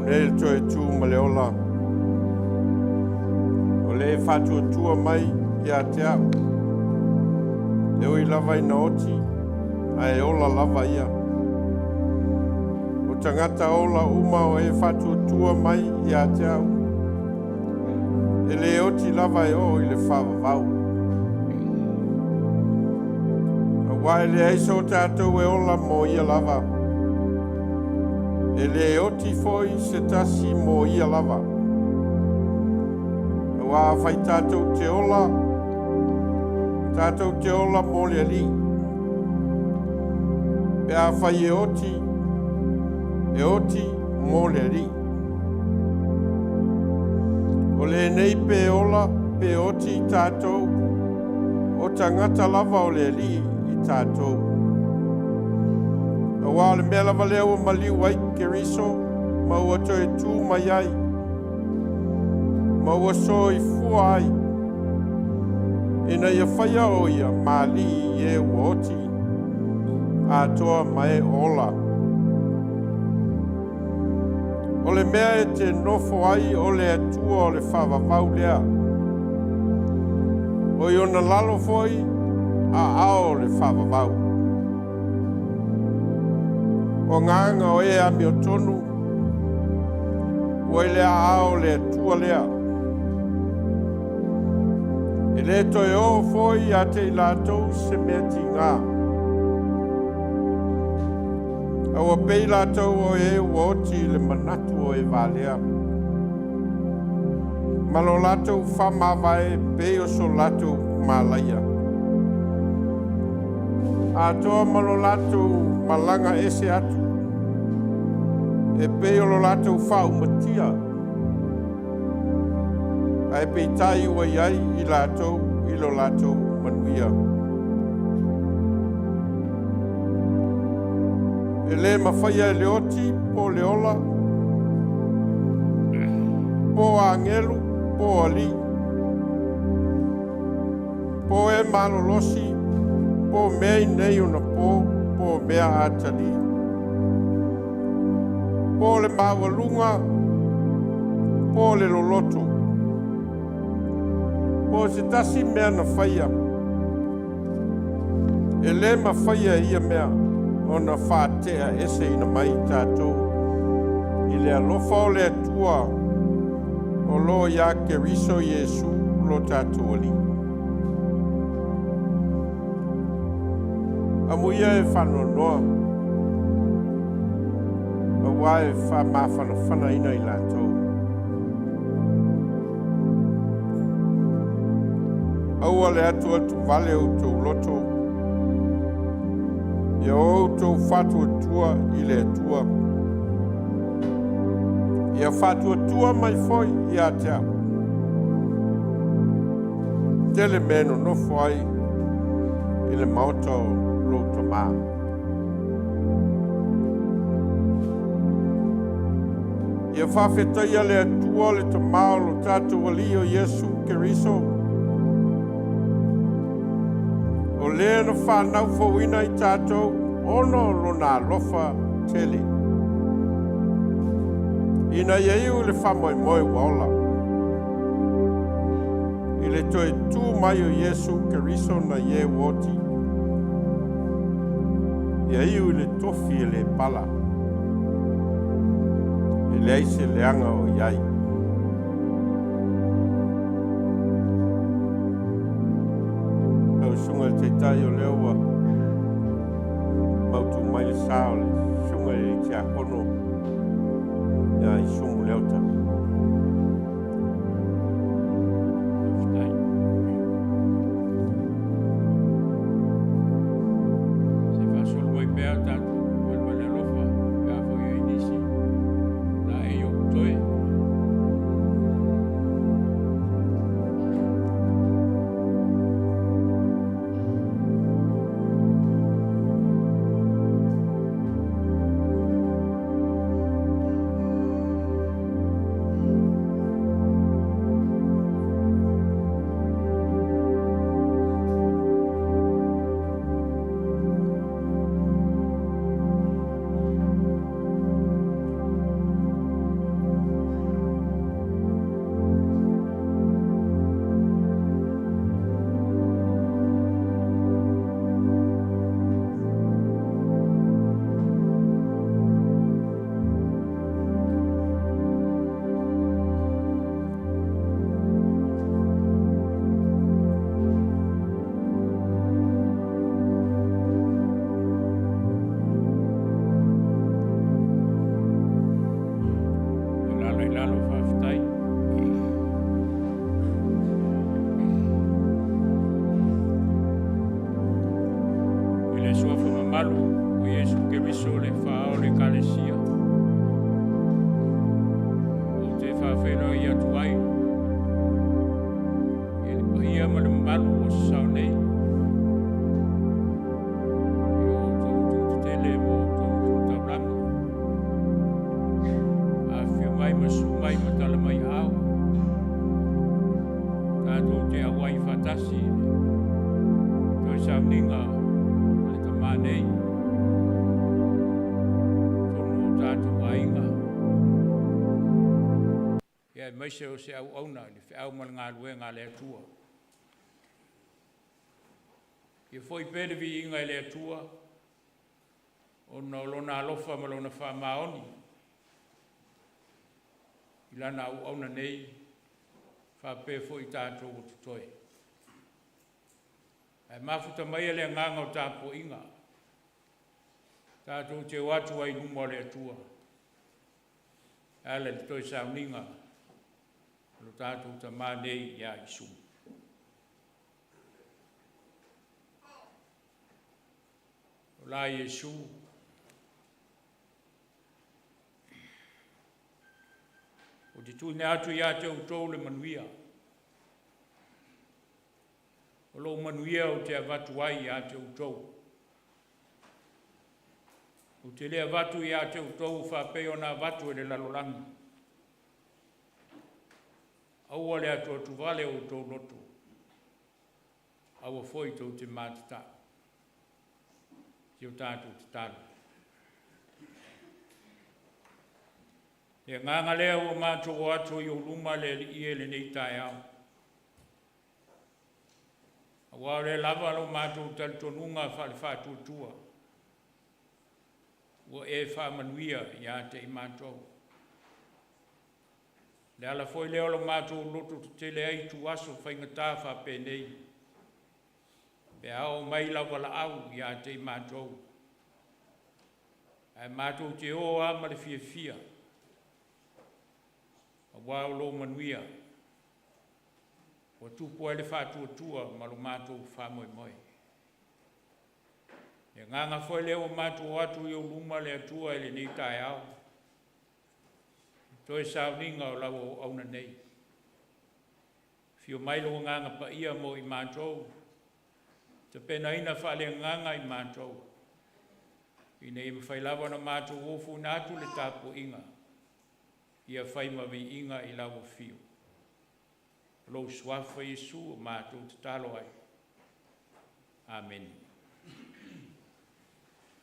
Au nei le toe tu ma le ola, o le faatuatua mai ia te au, e ui lava ina oti, ae ola lava ia. O tagata ola uma o e faatuatua mai ia te au, e le oti lava e oo i le faavavau. Auā e leai so tatou e ola mo ia lava, e le oti foi se tasi mo ia lava. Auā afai tatou te ola, tatou te ola mo le Alii. Pe afai e oti, e oti mo le Alii. O lenei pe ola pe oti tatou, o tagata lava o le Alii i tatou. Auā o le mea lava lea ua maliu ai Keriso ma ua toe tu mai ai, ma ua soifua ai, ina ia faia o ia ma Alii i e ua oti atoa ma e ola. O le mea e te nofo ai o le Atua o le faavavau lea. O i ona lalo foi aao o le faavavau. O agaga o e amiotonu ua i le aao o le Atua lea. E le toe oo foi ia te i latou se mea tiga. A ua pei latou o e ua oti i le manatu o e valea, ma lo latou faamavae pei o so latou malaia. Atoa ma lo latou malaga ese atu, e pei o lo latou faaumatia, ae peitai ua i ai i latou i lo latou manuia. E le mafaia e le oti po o le ola, po o agelu po o alii, po o e malolosi, po o mea i nei ona po, po o mea atalii, po o le maualuga, po o le loloto, po o se tasi mea na faia, e le mafaia e ia mea ona faateaeseina mai tatou i le alofa o le Atua o lo o ia Keriso Iesu lo tatou Alii. Amuia e faanoanoa, auā e faamafanafanaina i latou. Aua le atuatuvale o outou loto, ia outou faatuatua i le Atua. Ia faatuatua mai foi ia te au. Tele mea e nonofo ai i le maota o lou Tama. Ia faafetaia le Atua le Tama o lo tatou Alii o Iesu Keriso, o le na whanau fouina i tatou ona o lona alofa tele. Ina ia iu i le faamoemoe ua ola, i le toe tu mai o Iesu Keriso nai e ua oti, ia iu i le tofi e le pala, e leai se leaga o i ai. Lau Susuga i le Taitai o lea ua mautu mai le sa o le Susuga i le Tiakono ia Isumu Leota. Faafetai. Se faasolo mai pea tatou malemale alofa pe a foi o i nisi la e o toe. mamalu o Iesu Keriso le Faaao o le Ekalesia, ou te faafeiloai atu ai i le paia ma le mamalu ua sasao nei, i o outou itu tetele ma outou tu taulaga, afifio mai ma susu mai ma tala mai aao, tatou te auai faatasi i le toe sauniga o le Tama nei, totonu o tatou aiga, ia aemaise o se auauna i le feau ma le galuega a le Atua. Ia foi pea le viiga i le Atua ona o Lona alofa ma Lona faamaoni i Lana auauna nei faapea foi i tatou o totoe. Ae mafuta maia le agaga o tapuaiga, tatou te o atu ai i luma o le Atua e ala i le toe sauniga o lo tatou Tama nei ia Iesu. O la Iesu, ou te tuuina atu ia te outou le manuia. O lou manuia ou te avatu ai ia te outou. Ou te le avatu ia te outou faapei ona avatu e le lalolagi. Aua le atuatuvale o outou loto, aua foi tou te matatau. Si o tatou tatalo. Le agaga lea ua matou o atu i ou luma le Alii e lenei taeao. Aua o lea lava lo matou talitonuga faale-faatuatua, ua e faamanuia ia te i matou. Le ala foi lea o lo matou loto tetele ai ituaso faigata faapenei, pe a oo mai lau valaau ia te i matou. Ae matou te o lava ma le fiafia, aua o lou manuia ua tupu ai le faatuatua ma lo matou faamoemoe. Le agaga foi lea ua matou o atu i ou luma le Atua i lenei taeao, toe sauniga o lau auauna nei. Afio mai lou agaga paia mo i matou, tapenaina faaleagaga i matou, ina ia mafai lava ona matou ofuina atu le tapuaiga, ia fai ma viiga i lau afio. O lou suafa Iesu o matou tatalo ai. Amene.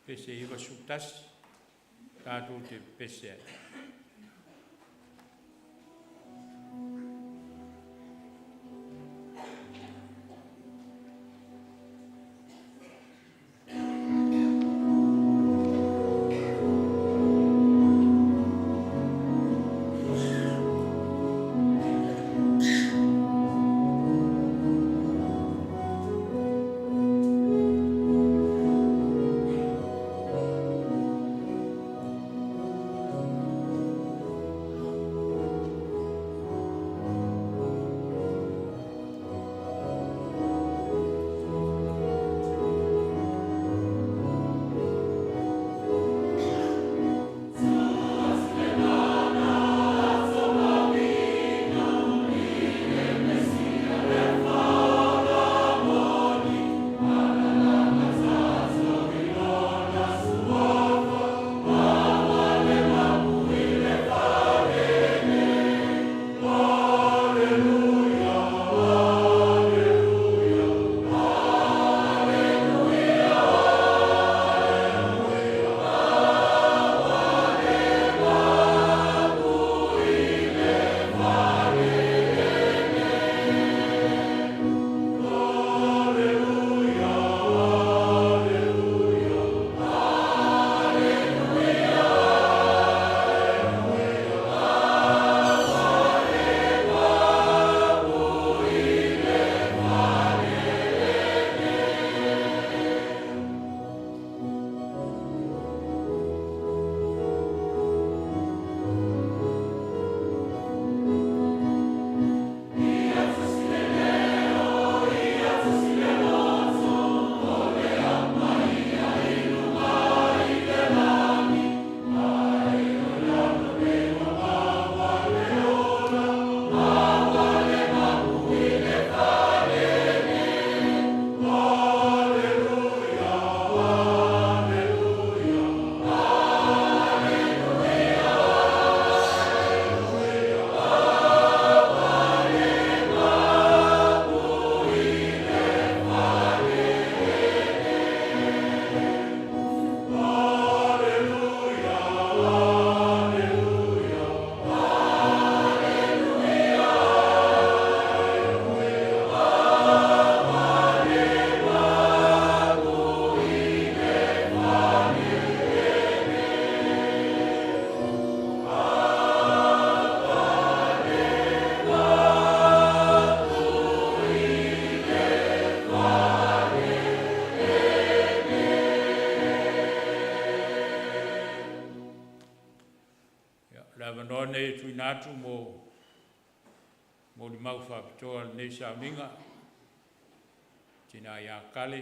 Pese 91, tatou te pese ai. avanoa nei e tuuina atu mo molimau faapitoa o lenei sauniga, tina ia Kale,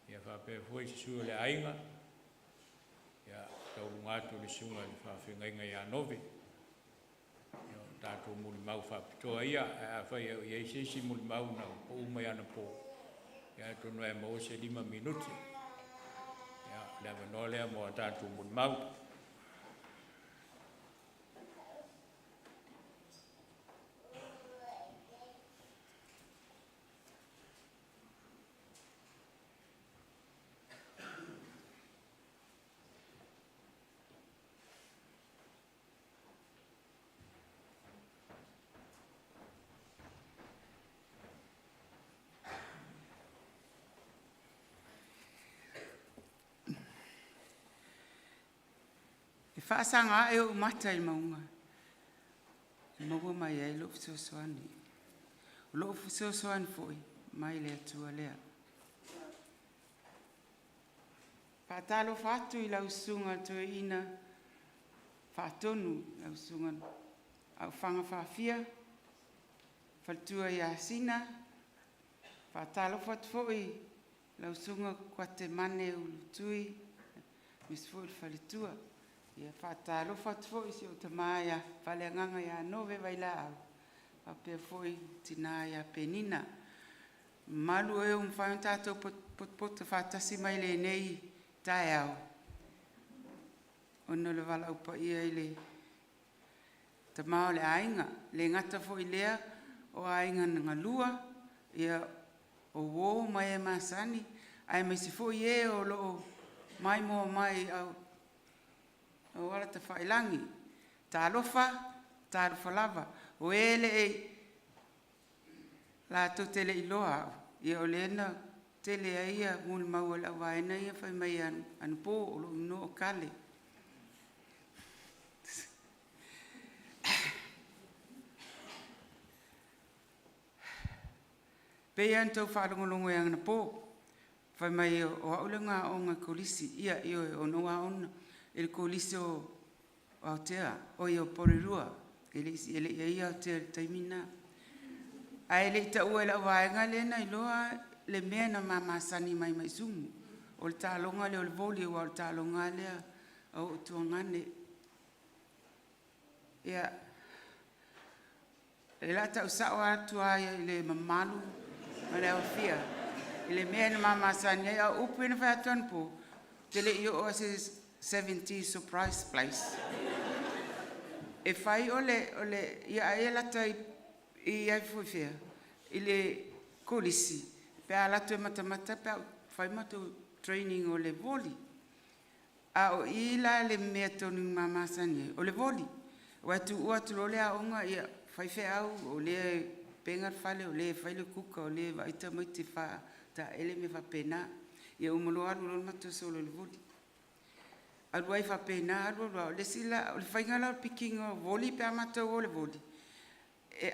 ia faapea foi se sui o le aiga, ia tauluga atu i le susuga i le faafeagaiga ia Nove. Ia, o tatou molimau faapitoa ia, ae afai e i ai se isi molimau na pau mai anapo, ia atonu e maua se 5 minute. Ia, le avanoa lea mo a tatou molimau. E faasaga ae ou mata i le mauga e maua mai ai lou fesoasoani. O lou fesoasoani foi mai le Atua lea. Faatalofa atu i lau Susuga i le Toeaina Faatonu, lau Susuga Aofaga Faafia, faletua ia Sina. Faatalofa atu foi i lau Susuga Kuatemane Luitui aemaise foi le faletua. Ia faatalofa atu foi i si ou tama ia Paleagaga ia Nove Vailaau faapea foi le tina ia Penina. Le mamalu o e ua mafai ona tatou potopoto faatasi mai i lenei taeao ona o le valaau paia i le Tama o le Aiga, e le gata foi i lea o aiga na galua, o uo ma e masani aemaise foi e o lo o maimoa mai i auala tafailagi. Talofa, talofa lava, o e latou te le i iloa au, ia o lea na tele ai ia molimau a le au vaega ia fai mai anapo, o lou igoa o Kale. E pei lava ona outou faalogologo anapo fai mai o au le na aoga i le Kolisi, ia ioe ona ou aoga i le Kolisi o Aotea, oi o Polenua e le i i ai Aotea i le taimi lena. Ae le i taua e le au vaega lea na iloa le mea na ma masani mai ai ma Sumu, o le taaloga lea o le voli aua o le taaloga a lea a ou tuagane. Ia, o le a tau sao atu lava i le mamalu ma le aofia i le mea na ma masani ai. A o upu ia na fai atu anapo, ou te le i oo lava i se 70 surprise place. E fai o le ia ai e lata i fea i le Kolisi pe a alu atu e matamata pe a fai matou training o le voli. A o i la le mea tonu na ma masani ai o le voli, aua e tuua atu loa le aoga ia fai feau, o lea e pega le fale, o le e fai le kuka, o le e vaai tamaiti e fataele ma mea faapena. Ia uma loa alu loa le matou solo i le voli. Alu ai faapena alu alu lava, o le isi la, o le faiga la o le pikiina o voli pe a matou o i le voli,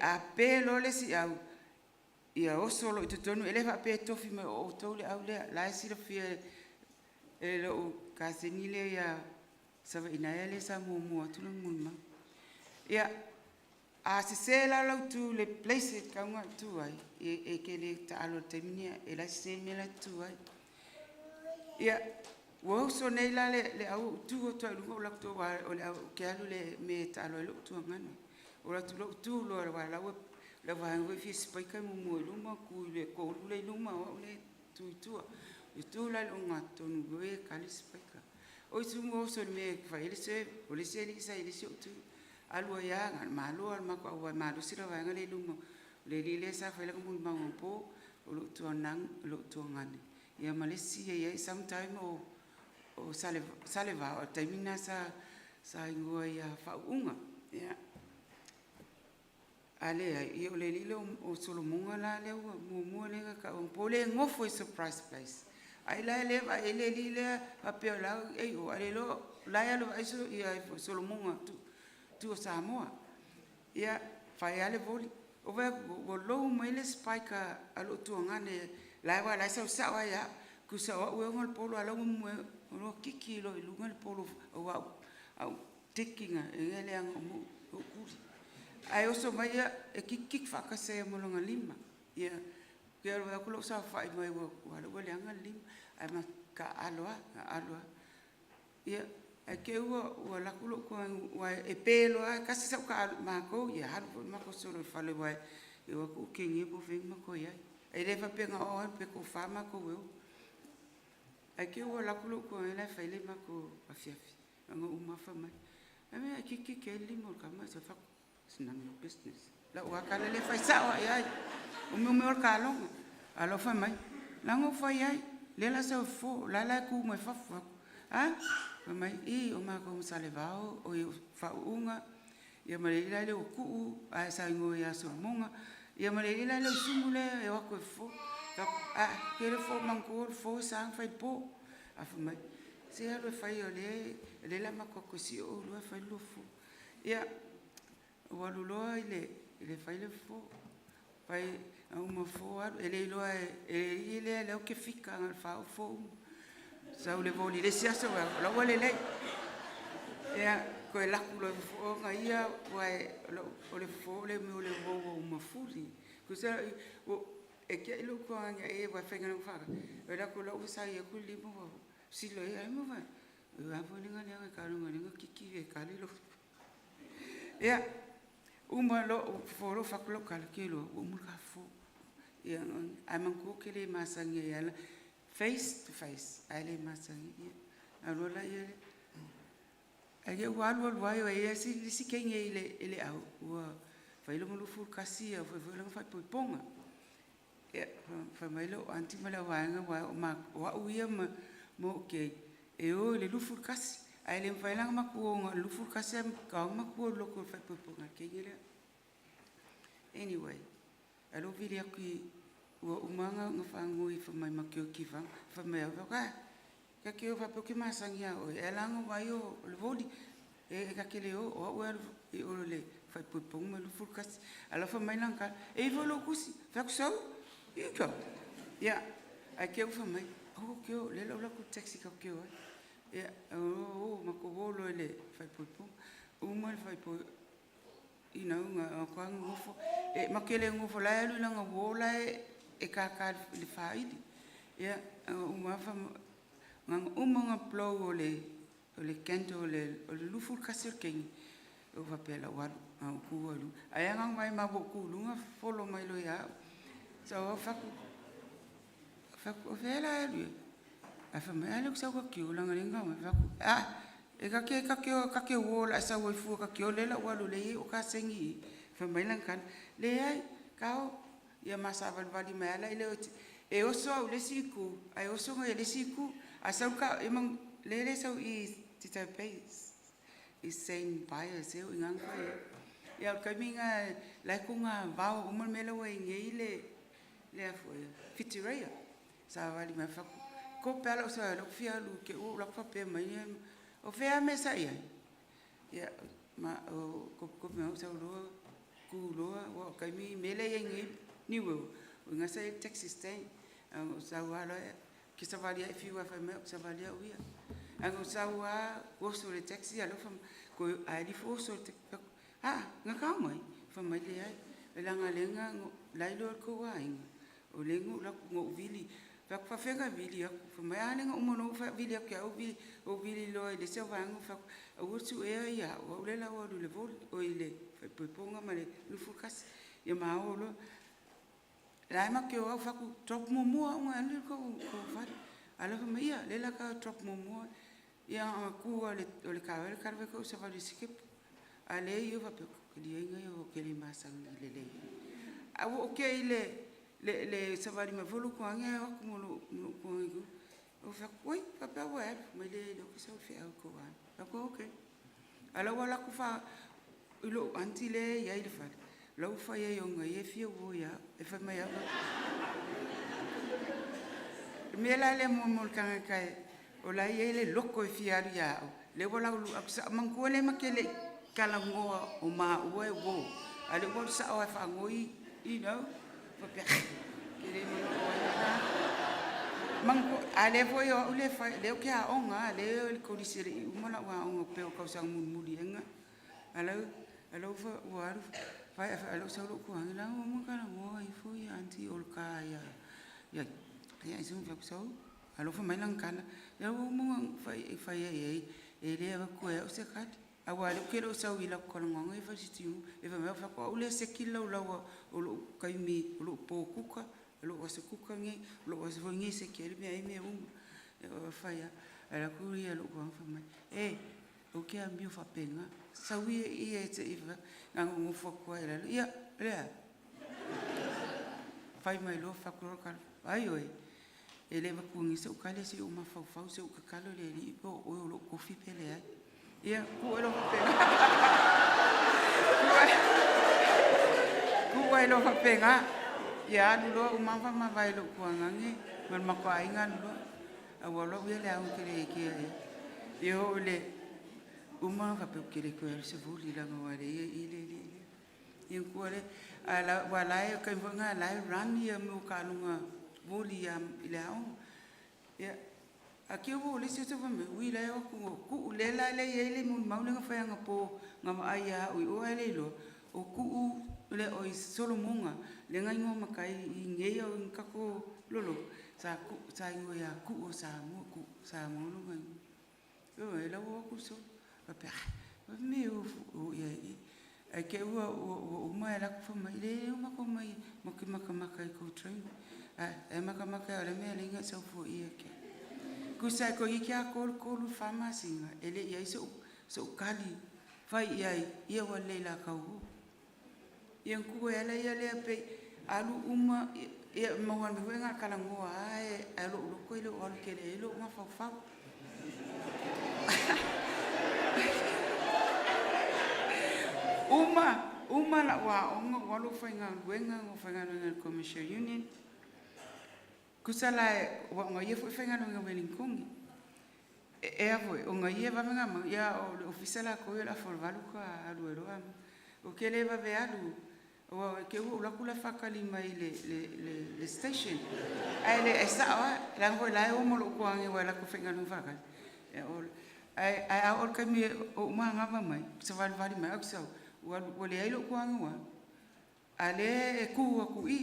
a pe loa le isi au ia oso loa i totonu, e le faapea e tofi mai o outou le au lea. O la e silafia e lou kasegi lea ia Savaiinaea lea sa muamua atu lana molimau. Ia, a sese la lau tu i le place e tatau ona e tu ai, ia e te le taalo i le taimi lenei, o la e sese le mea la e te tu ai. Ia, ua uso nei la le au ou tu atu lava i luga ou alu atu aua ou te alu i le mea e taalo ai lou tuagane. Ou alu atu loa ou tu loa aua o le au vaega foi lea e fia spiker e muamua i luma tu i le toa-2 lea e i luma o au lea e tu i tua. E tu la i le ogatotonu foi lea e kali le spiker. Oi Sumu oso i le mea e fai ai le serve, o le isi alii sa i le isi itu. Alu ai lava na o le malo lava o le matou au aua e malosi le vaega lea i luma, le alii lea sa fai lana molimau anapo, o lou tuagane ia ma le isi e i ai sometime o Salevao a o le taimi lena sa igoa ai ia Faauuga. A leai ia o le alii lea o Solomoga lea ua muamua lea na taua anapo lea e nofo i surprise place. Ai la lea e vaai i ai le alii lea faapea o la e i o ae le iloa o la e alu e vaai Solomoga Tuasamoa. Ia, fai lava le voli, ou vaai atu ua low mai le spiker a lou tuagane aua o la e sau sao lava ia au, tusa o au e ona le polo a o la e ua kiki loa i luga le polo aua Tikiga e ia leaga o mo o kuli. Ae oso mai ia e kikikiki faakasi ai ma lona lima. Ia, ke alu aku lou saofai mai ua ua leaga le lima. Ae ma taaalo lava, taaalo lava. Ia, ae te i ua alu atu lou tuai e pe loa lava, tasi sau taaalo ia matou ia alu foi le matou solo i le fale aua e o atu ua po o fea le matou iai. E le faapea na o alu pe toafa matou e o. Ae te i ua alu atu lou tuai la e fai le matou afiafi ana uma fai mai, a mea e kikiki ai le lima o le tama? Ou fai atu, it's none of your business. Lau lava tala lea e fai sao lava i ai. O mea o le taaloga. A o lau fai mai, leaga na ou fai ai, lea o le a sau e fofo, o la e la e tu mai fafo. A? Fai mai, i o matou ma Salevao, oi o Faauuga, ia ma le alii la lea ua tuu, ae sa igoa ia Solomona, ia ma le alii la lea o Sumu lea e o atu e fofo. Ou fai atu, a, e te le manatua o le fofo e sa ona fai i le po. Ae fai mai, se alu e fai o lea o le a matou o atu e sio oulua e fai le lua fofo. Ia, ua alu loa e fai le fofo, fai uma fofo alu, e le iloa e le alii lea o lea ou te fika agai le 4 o fofo uma. Sau i le voli i le isi aso, o la ua lelei. Ia, toe laku loa e fofo ona ia, aua o le fofo o le mea o le uaua mafuli. Tusa e te i lou tuai aua e faigaluega faatasi, ou alu atu o la ua saai atu le lima ua fesili loa ia, a mea a foi lea na leaga ai lea na kiki e kali lou… Ia, uma loa fofo loa fai atu lau tala, te iloa ua uma le ta fofo. Ia, ae manatua ou te le masani ai lava, face to face ae le masani. Ia, ona alu loa lea, ae ua alu alu lava e i ai lava le isi teine i le au ua fai lona 21 fai foi lana faaipoipoga. Ia, fai mai lou aunty ma le auvaega aua o au ia ma ou kei e o i le 21, ae le mafai la ona matou o na o le 21 ae tatau ona matou o i le lotu o le faaipoipoga a le teine lea. Anyway, ae o lea ua vili atu i ua uma ona faanoi fai mai matou te o i Tivaga. Fai mai au, a, ta te o faapea ou te masani ia oe, ae leaga na ou vaai o le voli. E ta te le o, o au e alu i o i le faaipoipoga ma le 21. A o la e fai mai lana tala, e i ai foi lou tusi. Ou fai atu, sau. Ita. Ia, ae te i ua fai mai, aua tatou te o, o lea o le a ou alu atu i le taxi tatou te o ai. Ia, matou o loa i le faaipoipoga. Uma le faaipoipoga, matou lava nonofo, matou te le nonofo o la e alu i lana uo la e kaka i le faili. Ia, na uma ona blow e le candle o le 21 o le teine, ou faapea o le a ou alu. Na ou tu lava i luga, ai lava na ona vaai mai ua ou tu i luga follow mai loa ia au. Sau lava fai atu, o fea le a e alu i ai? Ae fai mai, a lea ou te sau ta te o leaga o lea na taumai. Ou fai atu, a, ta te uo o le a e sau ai fua ta te o, lea o le a ou alu o lea e i ai au kasegi i i. Fai mai lana tala, leai, ta o. Ia ma savalivali mai lava la e oso au i le isi itu ae oso ia i le isi itu. A sau le lea e sau i i Titavi Bay i Saint Pius ea o i ina na fai ai. Ia o le taimi lena la e togavao uma le mea la ua i ai nei le Whitireia. Savali mai fai atu, ko pe a lou savali ou te fia alu te i ua ou alu atu faapea mai, o fea a mea sa i ai? Ia, ma o kopikopi mai ou sau loa tu loa aua o le taimi i mea la e i ai nei New World, o i ina sa i ai le taxi stand. Na ou sau lava loa, ou te savali lava e fiu e fai mai au ou te savali au ia. Ae na ou sau lava oso i le taxi ae fai mai, a alu ifo oso i le taxi. Ou fai atu, a, na ta omai? Fai mai, leai, leaga o lea na la e iloa e le tou aiga, o lea na ou alu atu na ou vili. Ou fai atu, faafefea ona e vili atu? Fai mai, a lea na uma loa ona ou vili atu ia au ou vili loa i le isi vaega ou fai atu, aua le suea au, o au lea o le a ou alu i le voli, oi le faaipoipoga ma le 21. Ia ma o loa. O la e matou te o lava ou fai atu, drop muamua au ona e alu lea i le tou fale. A o la e fai mai, ia, lea o le a ta drop muamua. Ia na ona tu lava o le taavale fai atu au savali i le sikepu. A o lea e i ai ou faapea, liaina ia ou te le masani i le lei. Ae ua ou tei i le savali mai foi lou tuaagi ae o atu ma lou tuaagi. Ou fai atu, oi, faapea au ua e alu? Fai mai, leai o lea ou te sau i le feau i le tou aiga. Ou fai atu, okay. A o la e ua alu atu i lou aunty lea e i ai le fale, o la e ua fai ai o ia e fia uo ia au. E fai mai lava, o le mea la lea mo le tagata o la e i ai le loto e fia alu ia au, lea ua alu sao. Manatua lea ma te le i talanoa o maua e uo, a o lea ua alu sao lava e faanoi, faapea, e te le manao ai. A lea foi o au lea e fai, lea ou te aoga lava, lea e i le kolisi e le i uma lau aoga pei o le tausaga mulimuli ea lena. A o lea ua alu fai ae o lea ua sau lou tuaage, a ua uma ona talanoa ifo ia aunty Olga ia Isaac. Ou fai atu, sau, a o lea ua fai mai lana tala, o lea ua uma ona fai i ai e le avatua e au se tali, aua o lea ou te le o sau i latou talanoaga ia e fai i le sitting room. E fai mai au, o au lea e seki le laulau a lou taimi, o lou po kuka, o lou aso kuka lenei, o lou aso foi lenei e seki ai le meaai ma mea uma. E fai lava, ae alu atu lou tuaaga fai mai, e, aua e te amio faapena, sau ia se i… Na ona ou nofo atu lava i lalo, ia, o le a? Fai mai loa fai atu loa lau tala, vaai oe, e le avatua nei sau tali ae se i ou mafaufau se i ou tatalo i le Alii po o oe o lou tofi pe leai. Ia, tuu ai loa faapena. Tuu ai loa faapena. Ia alu loa uma ona faamavae i lou tuagane ma le matou aiga alu loa. Ae ua alu atu ia i le aoga e te le kea ea. Ia oo i le uma ona faapea ou te le toe alu i se voli leaga o lea e i i le alii lea. Ia ona tuu lea, aua o le taimi foi lena o la e run mea o taaloga voli i le aoga. Ia, ae te i ua oo i le isi aso fai mai, ui la e o atu o Tuuu lea la e i ai le molimau lea na fai anapo na vaai ia au i o ae le iloa, o Tuuu, oi Solomona lea na igoa matai i inei a o tatou lolotu, sa igoa ia Tuu o Samoa, Tuu Samoa lona igoa. Ioe, la ua o atu le solo. Faapea, a, o a mea e o i ai i i? Ae te i ua uma ae alu atu fai mai, leai ua matou omai matou te matamata i tou training. Ae, e matamata ea o le a le mea e ala ai ona e sau fua i i ia te au? Tusa toeitiiti lava 3, 4 masina e le i i ai sou tali fai i ai, ia ua lelei o le a tau o. Ia ona tuu ai lava lea pei alu uma, ia maua lava le mea foi lea na o le talanoa lava ae o lou loto e le o alu tele i ai lou mafaufau. Uma, uma lau aoga ou alu ou faigaluega, na ou faigaluega i le Commercial Union. Tusa la aua o ia foi e faigaluega i Ueligitone. O ia e vave ona aumai, a o le ofisa latou ia o le afa o le 8 faatoa alu ai loa. Ou te le vave alu aua i te i ua ou alu atu o la e faatali mai i le station. Ae sao lava, leaga foi o la e o ma lou tuagane aua latou te faigaluega faatasi. Ae a oo i le taimi e uma manava mai, savalivali mai ae ou te sau, ua leai lou tuagane ua alu, a o lea e tu atu i i.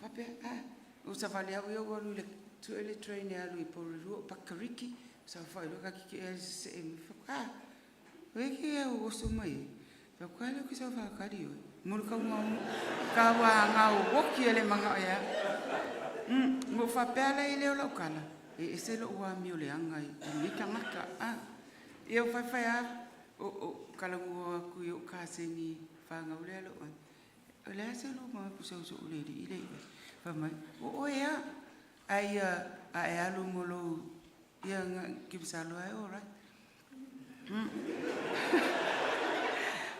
Faapea, a, ou savali lava au ia ou alu e sue le train e alu i Porirua o Pakariki, saofai loa ta tetee lava i le sesee mai. Ou fai atu, a, o ai e te oso mai ai? Fai atu, a lea ou te sau e faatali oe mo le tauga oti e le manao e alu. Ona ou faapea lea o lau tala, e ese lou amio leaga i nei tagata. Ia ou fai fai lava ou talanoa atu i ou kaseni fanau lea a lou aiga, o le a se lua manatu e sau soo i le alii lea i ai? Fai mai, o oe lava, ai a e alu ma lou, ia masalo lava e all right.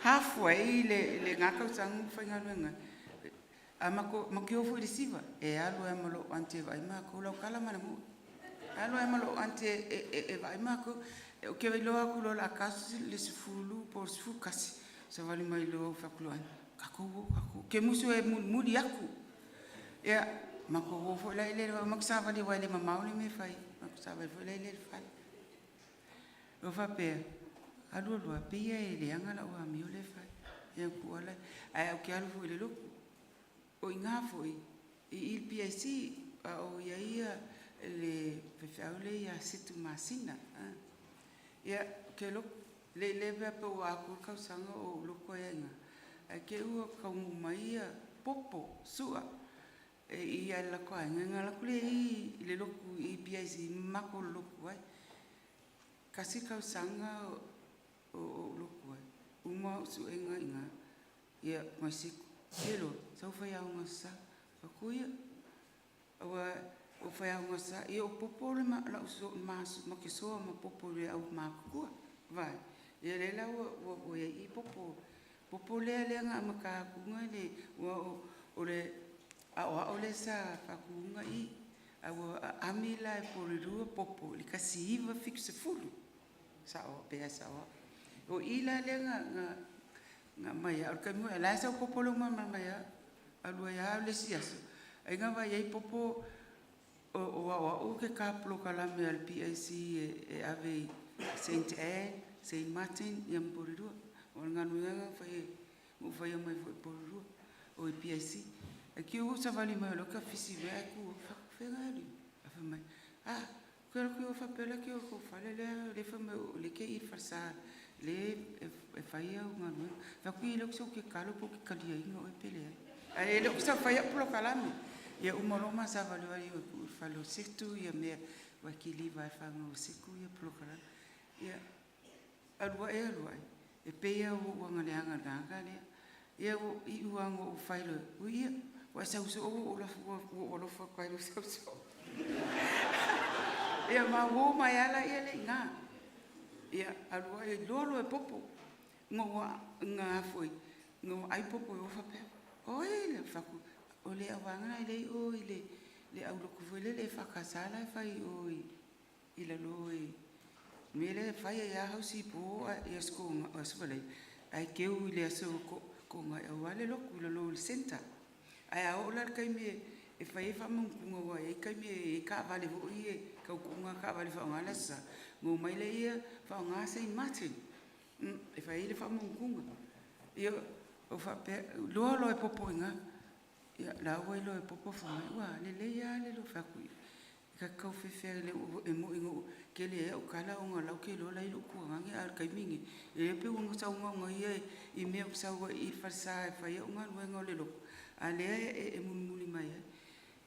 Halfway lena tausaga na ou faigaluega ai, matou te o foi i le siva, e alu ai lava ma lou aunty e vaai matou, o lau tala ma le mo'i, e alu ai lava ma lou aunty e vaai matou. Ou te iloa atu loa o le a ta le 10 po o le 11, savali mai loa ou fai atu i lou aiga, tatou o, tatou o. Ou te musu e mulimuli atu. Ia, matou o foi la i le matou savali aua e le mamao le mea e fai ai, matou savali foi la i le fale. Ou faapea, alu alu lava, pei e leaga lau amio lea e fai. Ia ona tuu lava lea. Ae ou te alu foi i le lotu. O i ina foi i i le PIC a o i ai le faifeau lea ia Setu Masina. Ia, ou te lotu, le iloa pe ua atoa le tausaga o ou lotu ai lava i ina, ae te i ua taunuu mai popo su'a e i i le latou aiga, ona alu atu lea i le lotu i le PIC ma matou lolotu ai. Tasi le tausaga o ou lotu ai, uma au suega i ina, ia ma Setu, ia sau fai Aoga Aso Sa. Ou fai atu, ia, aua o fai Aoga Aso Sa, ia o popo matou te soa ma popo i le aumatutua. Vaai, ia lea la ua i ai i i popo. Popo lea na amata atu le, aua o le aoao lea sa faatuina i, ae ua aami la i Porirua popo i le 1970, pe a sao au. O i la lea na aumai ai, a o le taimi foi a o la e sau popo lea ua malamalama ia au. Alu ai lava le isi aso, ai na vaai ai popo O a'oa'o ke ka polokalame a le PAC e ave i Saint Anne, Saint Martin ia ma Porirua. O le galuega na ou faia mai foi i Porirua, o i PAC. Ae te i ua ou savali mai loa ta fisi mea ae tu fea na e alu ai? Ae fai mai, a, ou te alu atu i o faapea la e te o i le tou fale lea fai mai o lea e te i i le falesa lea e fai au galuega. Ou fai atu, ia le o se talo pe ou te taliaina oe pe leai. Ae le o sau fai au polokalame. Ia uma loa ma savali i o e tuu i le fale o Setu ia mea aua e kiliva lava e fanau a Setu ia polokalame. Ia, alu ae alu ae, e pei lava ua ou aga leaga i le tagata lea. Ia ua iu lava ina ou fai loa, ui ia, ua e sau soo ua ou alofa atu lava i lou sau soo. Ia ma uo mai lava lea i ina. Ia, alu ae iloa loa e popo ina ai popo i o faapea, o ai le… Ou fai atu, o le auvaega lena lea e i o i le aulotu foi lea EFKS la e fai i o i lalo i le mea lea e fai ai lava hausi i po i Aso Faraile ae teu i le Aso Toonai aua le lotu i lalo i le centre. Ae a oo la i le taimi e fai ai faamaumauga aua e i ai taimi e i ai taavale foi ia tau tuuga taavale e faaaoga le Aso Sa, ona omai lea faaaoga Saint Martin e fai ai le faamaumauga. Ia, ou faapea, iloa loa e popo i ina, ia o la e ua iloa e popo fai mai, ua lelei lava le lua… Ou fai atu, ta te tau fefe lava e moni na ou tele ai au tala ona o la e ou te iloa o la e i lou tuagage, a o le taimi lenei, e pei ua sau na ia i mea ou te sau ai i le falesa e fai ai au galuega o le lotu, a o lea e mulimuli mai ai.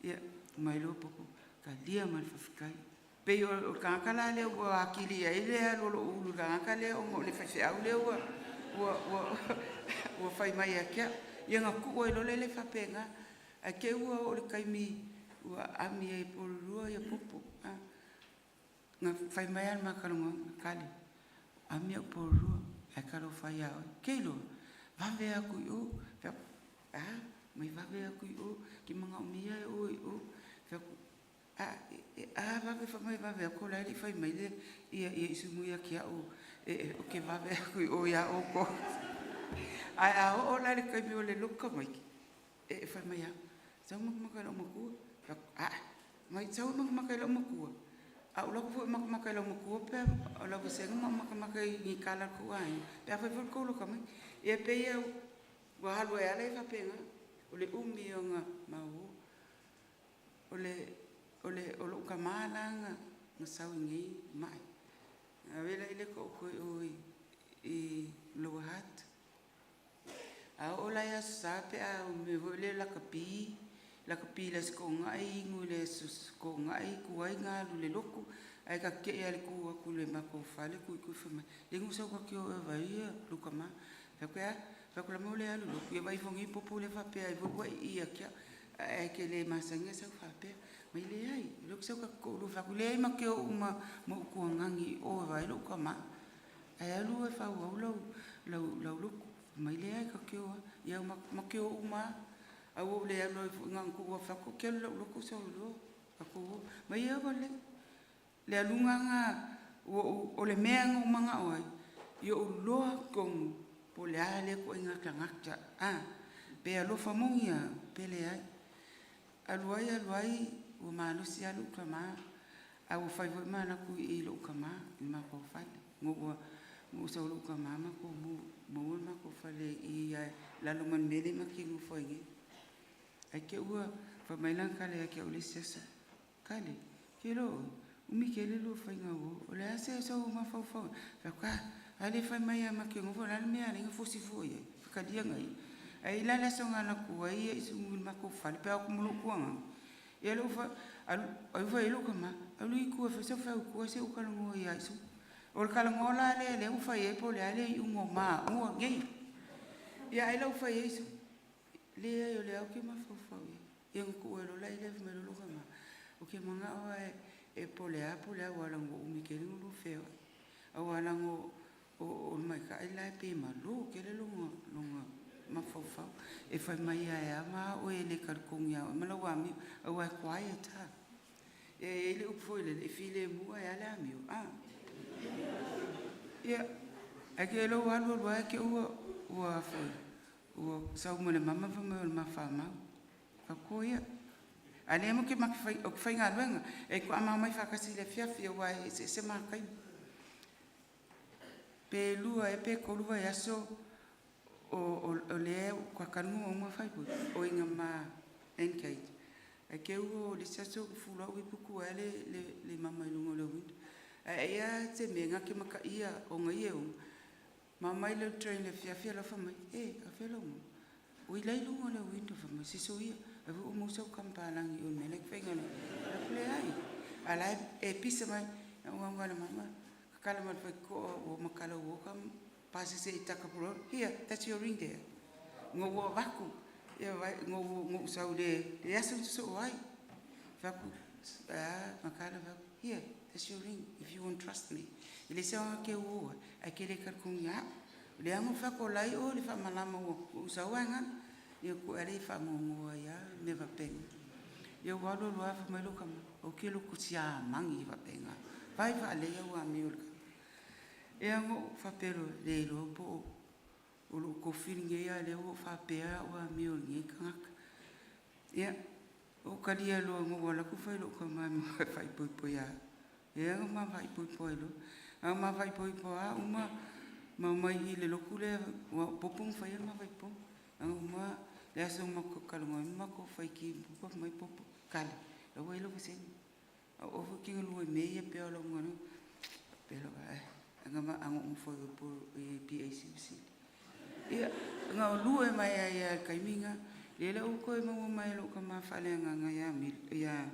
Ia fai mai loa popo, talia ma le faafetai. E pei o le tagata la lea ua atili ai le alu a lou ulu i le tagata lea ona o le faifeau lea ua fai mai ia te au. Ia na tuu ai loa lea faapena, ae te i ua oo i le taimi ua ami ai e Porirua popo. Na fai mai lava le ma talanoaga, Kale, ami au i Porirua, ae talofa e ia oe. E te iloa, vave lava atu i o. Ou fai atu, e a? Fai mai, vave atu i o, ou te manaomia oe i o. Ou fai atu, a vave, fai mai e vave atu, o la e le i fai mai Aisumu ia te au ou te vave atu i o ia outou. Ae a oo la i le taimi o le lotu tamaiti, e fai mai lava, sau e matamata i lau matua. Ou fai atu, ae, mai sau e matamata i lau matua, a ou alu atu foi e matamata i lau matua o lau vasega ma ou matamata i ni tala a le tou aiga, pe afai foi o le tou lotu tamaiti. Ia pei lava ua alu ai lava faapena, o le umi ona ma o. O lou tama la na sau i inei mai, na ave lea taoto i o i Lower Hutt. A oo la i Aso Sa pe a o le mea foi lea lakapi, lakapi i le Aso Toonai inu i le Aso Toonai tuai ona alu i le lotu, ae ta te tei lava i le tu atu i le matou fale tuitui fai mai, leai na ou sau ta te o e vaai lou tama. Ou fai atu, ae a? Fai atu, o le a le mea ua le alu i le lotu? Ia vaai ifo nei popo lea faapea ai foi ua e i i ia te au, ae e te le masani ona sau faapea. Fai mai, leai, o lea ou te sau ta te toalua. Ou fai atu, leai ma te o uma ma ou tuagagi i o e vaai lou tama, ae alu oe e faaauau lau lotu. Fai mai, leai ta te o lava. Ia ma te o uma lava. Ae ua ou le alu ai foi na ona tuu lava, fai atu, ou te alu i lau lotu sau loa tatou o. Fai mai, ia ua lelei. O le aluga lena, o le mea na ou manao ai, ia ou iloa tonu po o le a lea ituaiga tagata, pe alofa moni lava pe leai. Alu ai alu ai ua malosi lava lou tama, ae ua fai foi ma alu atu i lou tama i le matou fale. Ina ua sau lou tama matou maua le matou fale i lalo ma le mea lea matou te nonofo ai nei. Ae te i ua fai mai lana tala ia te au i le isi aso, Kale, ou te iloa oe, umi tele lua faiga uo. O le a sou mafaufau i ai? Ou fai atu, a, a lea e fai mai lava ma te nofo, o le a le mea e ala ai ona fosi fua i ai? Faitalia ia. Ae i ai la le aso na alu atu ai Aisumu i le matou fale pe a o atu ma lou tuagagi, ai ua fai i ai lou tama, alu i tua e fai sau feau i tua se i ou talanoa ia Aisumu. O le talanoa la lea ua fai ai po o le a le iuga o maua nei. Ia ai la ua fai i ai Aisumu, leai o lea lava ou te mafaufau i ai. Ia ona tuu ai loa lea fai mai loa lou tama, ou te manao lava e po o le a po o le a aua leaga ua umi tele ona lua feoai. Aua leaga o le maita'i le la pei e malo tele lona mafaufau. E fai mai lava e a ma oe e le talitonu ia oe ma lau amio aua e quiet lava. E i ai le upu foi lele, e filemu ae a le amio, a? Ia, ae te i ua alu alu lava ae te i ua sau ma le mama fai mai o le ma famau. Ou fai atu, oi ia. A lea mo ke o ke faigaluega e ko ama mai faakasi i le afiafi aua e eseese mataimi. Pe lua ea pe tolu vaiaso o lea kakalego uma faaipoipo o iga ma engage. Ae keu o le isi aso fulau puku ai le mama i luga o le window. Ae ia te mea ngake makaia o ngai e o mama i le train le fiafia la mai e afelo mo. O ilai luga o le window fa mai siso ia. Ai o mo sau kampalangi o mele fenga le. Le ai. Ala e pisa mai na unga le mama. Kala ma fai ko o makala o ka pasese i takapuro. Here, that's your ring there. Ngo ua vaku. Ia vai ngo ngo sau le le aso so ai. Vaku ah makala vaku. Here, that's your ring if you won't trust me. Ile se wa ke o ai ke le ka kunga. Le amo fa ko lai o le fa malama o o sau anga. Ia ko ale fa ngo ia me va penga. Ia wa lo lo fa mai lo kama. O ke lo kutia mangi va penga. Vai va le ia wa mi o. Ia ngo fa pelo le lo po o lo ko feeling ia le o fa pea wa mi o ngi kangaka. Ia o kalia lo ngo wala ku fai lo ka ma fai poi poi ia. Ia ngo ma fai poi poi lo. A ma fai poi poi a uma ma mai i le loku le wa popong fai ma fai po. A uma le aso ma ko kalongo ma ko fai ki po mai popo kale. Lo wai lo se. O fu ki lu me ia pe lo ngono. Pe lo ai. Anga ma anga um foi po e PACC. Ia nga lu e mai ia kaiminga le le o ko e mau mai lo ka ma fa le nga nga ya mi ya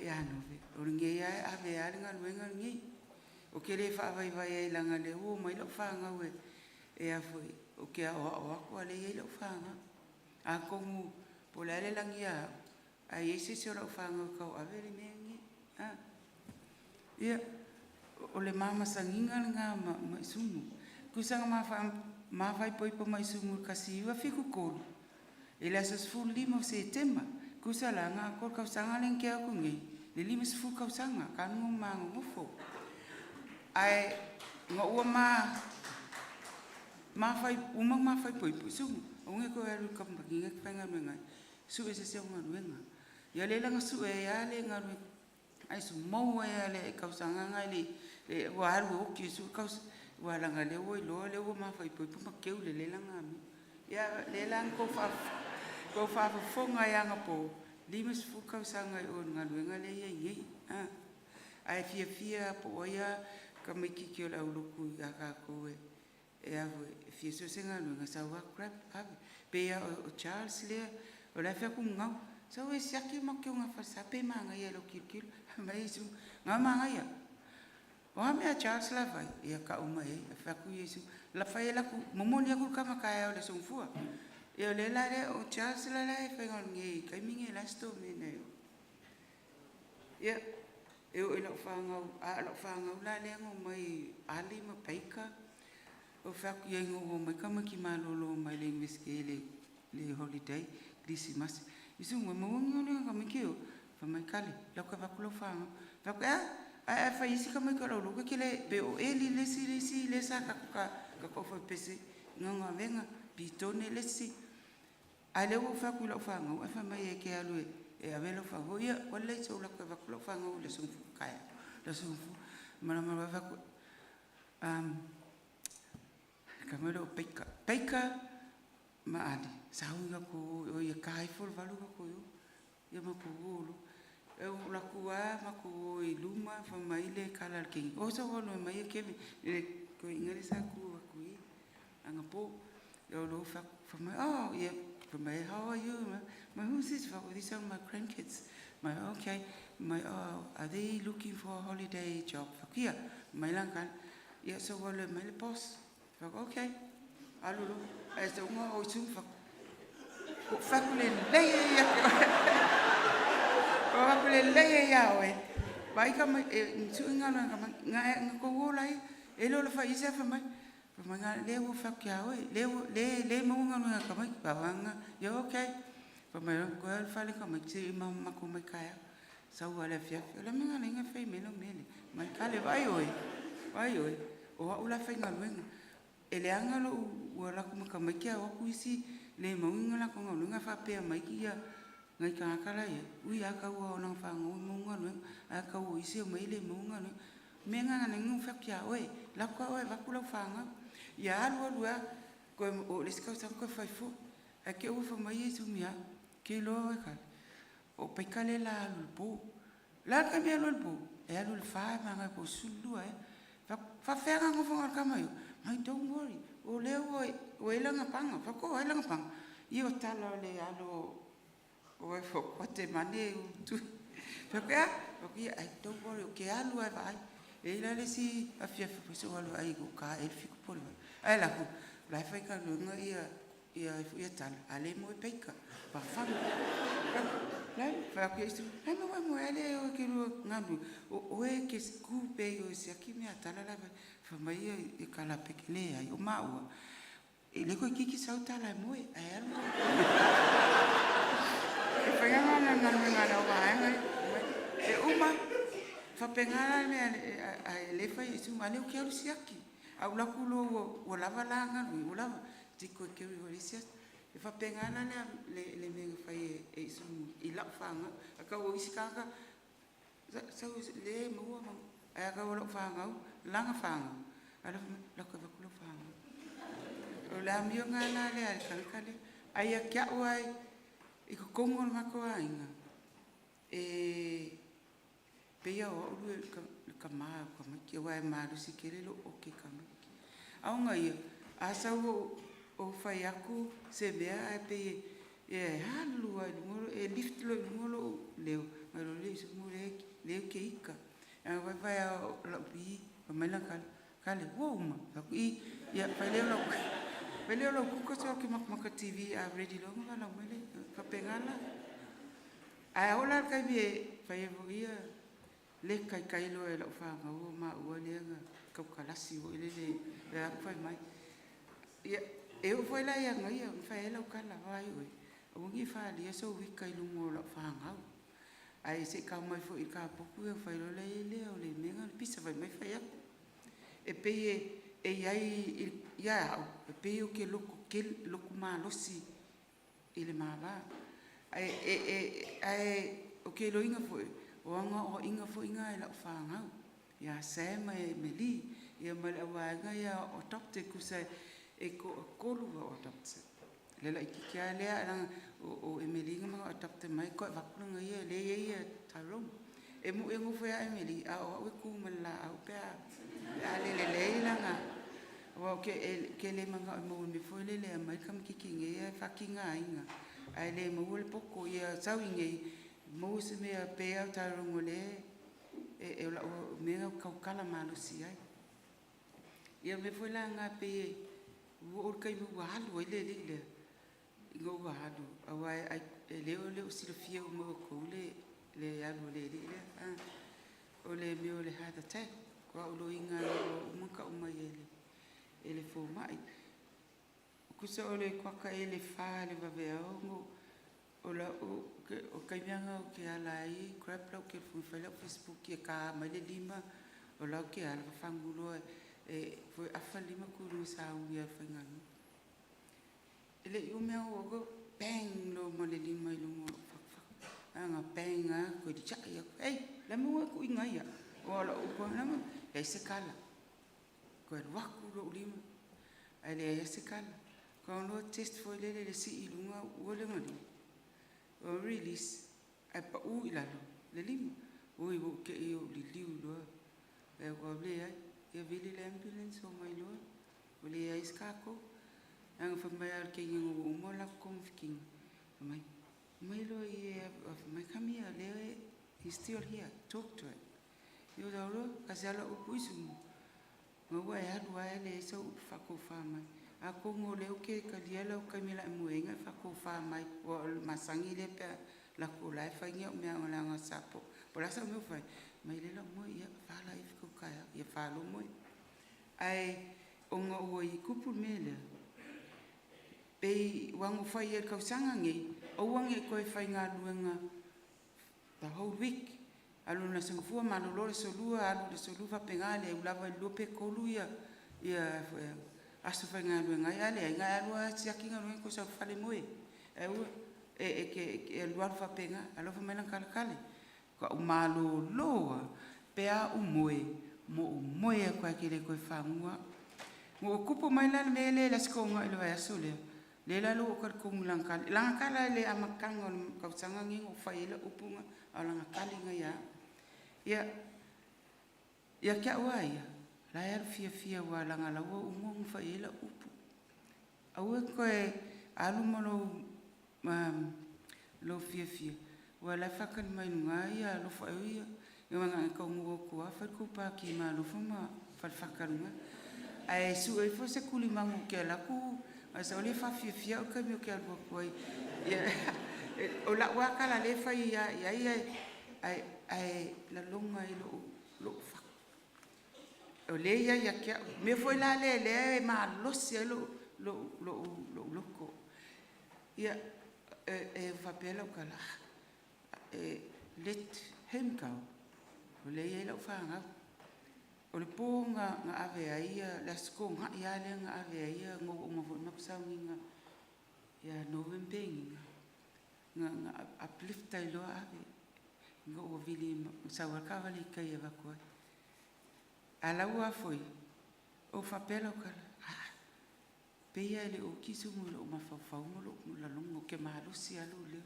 ya no ve o nge ya a ve a nga lu nga ngi o ke le fa vai vai ai langa le o mai lo fa nga we e a foi o ke a o o ko le ye lo fa nga a komu po le le langi ya a ye se se lo fa nga ka o a ve le me ngi a ia o le mama sanginga nga ma ma sumu kusanga ma fa ma fai poi po mai sumu kasi iwa fiku kolu e le aso sefulu lima o Setema kusa la nga ko kausaga le ke aku ngi le lima sefulu kausaga kanu ma ngofo ai ngo ua ma ma fai uma ma fai poi po sumu o nge ko alu ka mbangi ka nga nga su e se se nga nga ya le la su e ya le nga ai su mau e le kausaga nga le le wa alu o ki su kaus wa la nga le wo lo le wo ma fai poi po ma keu le le la nga mi ya le la ko fa fonga ya nga po lima sefulu kausaga o nga luenga le ia ngi a ai fia fia po ia ka mai ki ki o la uluku ya ka ko e e a fia so se nga luenga sa wa crap ave pe ia o Charles le o la fia ku ngau sa we sia ki ma ki nga fa sa pe ma nga ia lo kil kil mai su nga ma nga ia o a mea Charles la vai ia ka uma e fa ku Yesu la fa la ku momoni ku ka ma ka o le songfua ia le la le o Charles la la e fa ngi kai mi ngi la sto me ne ia e o ila fa ngau a la fa ngau la le ngo mai ali ma peika o fa ku ia ngo mai ka ma ki ma lo lo mai le miske le le holiday Christmas isu mo mo ngo le ka mi ki o fa mai kale la ka va ku lo fa ngau fa ku a a fa isi ka mai ka lo lo ke le pe o eli le si le si le sa ka ka ka ko fa pese ngo venga pitone le si a le o fa ku lo fa ngau a fa mai e ke alu e a velo fa ho ia o le so la ka va ku lo fa ngau le sung fu ka ya le sung fu ma ma va ku ka mo lo peka peka ma ali sa u ga ko o ia kai fo valu ga ko yo ia ma ko lo e o la ku a ma ko i luma fa mai le kala ke o so lo mai ke le ko inga le sa ku ku i anga po o lo fa fa mai oh yeah fa mai how are you my who's this for these are my grandkids my okay my oh are they looking for a holiday job fa kia mai lang kan yeah so le mai le boss fa okay alu lo e so ngo o sum fa ko fa ku le le ya ko fa ku le le ya we vai ka mai e su nga nga nga nga ko wo lai e lo lo fa isa fa mai fa mai nga le wo fa kia we le le le mo nga nga ka mai ba nga ya okay fa mai ko fa le ka mai ti ma ma ko mai ka ya sa wa le fia le me nga nga fa me lo me le mai ka le vai oi vai oi o wa ula fa nga lu e le anga lo ua la ku maka mai kia o ku isi le mauga latou galuega faapea mai ia nai tagata la e i ai, ui lava tau lava o lana fanau e maua galuega, ae tau o isi e omai e le maua galuega. O le mea lena na ala ai ona ou fai atu ia oe, alu atu lava oe e avatu lau fanau. Ia alu alu ai lava, toe oo i le isi tausaga toe fai foi. Ae te i ua fai mai Iesu ia au, “Ou te iloa oe Kale, o Paika lea o le a alu i le po.” O le a le taimi e alu ai i le po? E alu i le 4 ma agai po o le 12 ea. Ou fai atu, e faafefea ona nofo na o le tama i o? Fai mai, don't worry, o lea ua i ai lana paga. Ou fai atu, o ai lana paga? Ia o tala o le alo o Kotemane e Fai atu, e a? Fai atu, ia don't worry ou te alu lava e vaai. E i ai la le isi afiafi foi sa ou alu e vaai i gauta ea le 7 po o le 8, ae alu atu o la e faigaluega ia Tala a o lea e moe Baker. Fafagu. Fai atu i ai Iesu, o le a le mea ua e moe ai ae le o e te lua galulue? O oe e te tu pea i o e siaki mea a Tala la e fai. Fai mai Tala ia Baker, leai o maua, e le toeitiiti sau Tala e moe, ae alu oe. E fai lava ma galuega a le au vaega ia. E uma, e faapena la le mea a lea e fai e Iesu, a o lea ou te alu siaki. Ae ou alu atu loa ua lava la galuega, ua lava, ta toe keri loa i le isi aso. E faapena la le mea na fai e Iesu i lau fanau. Ae tau o isi tagata, sau lea e maua, ae a tau o lau fanau, lana fanau, a la e fai mai, alu atu e avatu lau fanau. O le amio lena la lea a le tagata lea. Ae ia te au lava i totonu o le matou aiga, e pei lava o au le tama o tamaiti aua e malosi tele lou ote i tamaiti. A ona ia, a sau o fai atu se mea ae pei e alu lava i luga, e lift loa i luga lou leo, ona iloa lea e Iesu o lea ou te ita. Ae a vaai lava o lau bee, fai mai lana tala, “Kale, ua uma?” Ou fai atu, “I.” Ia fai lea o lau kuka ou te matamata TV, a ready loa ona valaau mai lea. E faapena la. Ae a oo la i le taimi e fai ai foi ia, le taitai loa e lau fanau o maua lea na tautalasi foi lele, o lea ua fai mai. Ia, e oo foi la ia ia na fai ai lau tala, vaai oe, aua ne i faaalia sou ita i luma o lau fanau. Ae se i tau mai foi i le kapotu ona fai loa lea o le mea lena o le pisa. Fai mai fai atu. E pei e i ai ia au, e pei ou te loto tele, loto malosi i le mama. Ae ou te iloaina foi, o aga aoaiga foi na i lau fanau ia Sam ma Emily ia ma le au vaega ia adopted, tusa e toatolu au adopted. Le laitiiti lava lea, leaga o Emily na ma adopt mai toe avatu lana ia lea e i ai Tyrone. E moni e nofo ia Emily, a o au e tu ma le laau pe a le lelei lana, aua ou te le manao e maua i le mea foi lele e aumai le tamaitiiti i inei ae faatigaina ae le maua le poto. Ia sau i inei maua se mea, pei lava o Tyrone o lea e o lau mea lena ou te tautala malosi ai. Ia o le mea foi la lena pei ua oo i le taimi ua alu ai le alii lea, ina ua alu, aua o lea e le o silafia uma e outou le alu a le alii lea, o le mea o le heart attack. Faatoa ou iloaina ina ua uma ona tau mai e le fomai. Tusa o le kuata ea i le 4 i le vaveao o le taimi lava lena ou te ala ai grab lau telefoni e fai lau facebook e ta mai le 5 o la ou te ala fafagu loa e afa le lima tu i luga e sauni e alu e faigaluega. E le i umi lava ona ou oo atu, bang loa ma le lima i luga o lou fatufatu. Na bang lava toe tiai atu, "Ei, o le a le mea ua e tuuina ai au?" Aua o lau upu lava, leai se tala. Toe alu atu lou lima ae leai lava se tala. Ona test foi lele i le sii i luga uua lona lima, o release ae pau i lalo le lima. Oi ua ou te i ua ou liliu loa, fai atu, leai, ia vili le ambulance omai loa, ua leai se tatou. Ae na fai mai lava o le teine ina ua uma latou togafitiga, fai mai, omai loa i i, fai mai, come here, he's still here, talk to him. Ia ou loa, tasi lava lau upu, Iesu, ina ua e alu lava e leai sau upu faatofa mai. Atonu o lea ou te talia lau taimi o le a e moe ai ona e faatofa mai, aua o le masani lea pe a alu atu o la e fai ni au mea leaga sa po o le a sau mea o fai, mai lea o le a ou moe, ia 4 la ifi tou taeao, ia 4 loa moe. Ae ona ua tupu le mea lea, pei aua na ou fai ai i le tausaga lenei, aua ne i toe faigaluega the whole week, alu i le aso Gafua malolo le aso Lua, alu le aso Lua faapena, le lava i le 2 pe 3 ia. aso faigaluega ai, a leai na e alu lava e siaki galuega toe sau i le fale moe ai. Ae aua e te e alualu faapena. Alofa mai lana tala, Kale, faatoa ou malolo lava pe a ou moe, ma ou moe atu lava e te le toe faguga au. Na ou tupu mai la le mea lea i le Aso Toonai o le vaiaso lea, lea la ua ou talitonu i lana tali. O lana tala i le amataga o le tausaga lenei na ou fai ai lau upu lena, a o lana tali lena ia au. Ia, ia te au lava ia, o la e alu fiafia aua leaga o la ua uma ona fai i ai lau upu. Aua e te toe alu ma lou fiafia aua o la e faatali mai i luga alofa ia, na ona taunuu atu lava fai le tou pati ma alofa ma Falefata i luga. Ae sue ifo se tulimanu ou te alu atu ae sau lea faafiafia au i le taimi ou te alu atu ai. O lau lava tala lea e fai i ai ae lagona ai i lou fatu, o lea e i ai ia te au. O le mea foi la lea e malosi ai lou loto, ia e faapea lau tala, let him go, o lea e i ai lau fanau. O le po na ave ai le Aso Toonai lava lea na ave ai na ua uma foi ona matou sauniga ia Nove ma Penina, na uplift ai loa ave ina ua vili, na sau lava le taavale i tai e avatu ai. A o lau foi, ua faapea lau tala, a, pei lava e le o oti i lou mafaufau ma lou lagona, ou te malosi lava lou leo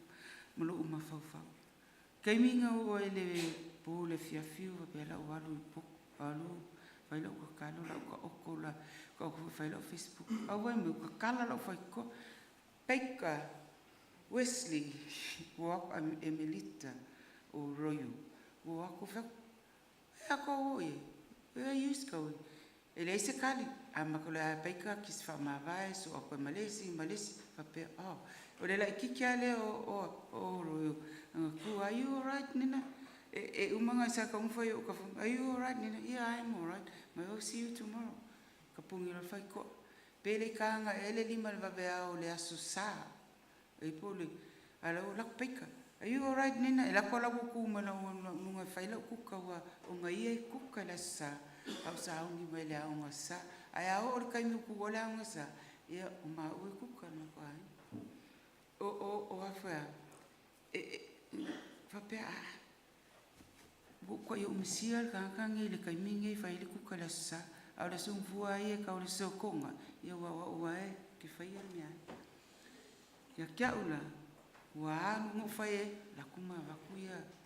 ma lou mafaufau. O le taimi na oo ai i le po i le afiafi ou faapea o le a ou alu i le potu, alu fai lau tatalo o le a ou taoto foi e fai lau facebook. Ae vaai mai ua tatala lou faitotoa, Baker Wesley Emelita o Roio ua o atu ou fai atu, where are kou i ai? Where are yous going? E leai se tali, amata loa ia Baker kisi faamavae sosoo atu ai ma le isi ma le isi faapea, oh. O le laitiiti lava lea o Roio na tu, are you alright Nina? E uma ona sa tatau ona fai i ou tafega, are you alright Nina? Yeah, I'm alright. Oh, see you tomorrow. Tapuni loa le faitotoa. Pe le i taga ea le 5 i le vaveao o le Aso Sa, po o le, a o la e ua alu atu Baker, are you alright Nina? E alu atu o la e ua tu mai luga e fai lau kuka aua o ia e kuka i le Aso Sa, a ou sauni mai le Aoga Sa. Ae a oo i le taimi ua tuua le Aoga Sa, ia o maua e kuka i le matou aiga. O a foi a, faapea, a, ua matuai ou misia le tagata lenei i le taimi lenei e fai ai le kuka i le Aso Sa, a o le Aso Gafua lava ia e tau i le Aso Toonai, ia aua o au lava ou te faia le meaai. Ia te au la, ua alu na ou fai ai, alu atu ma avatu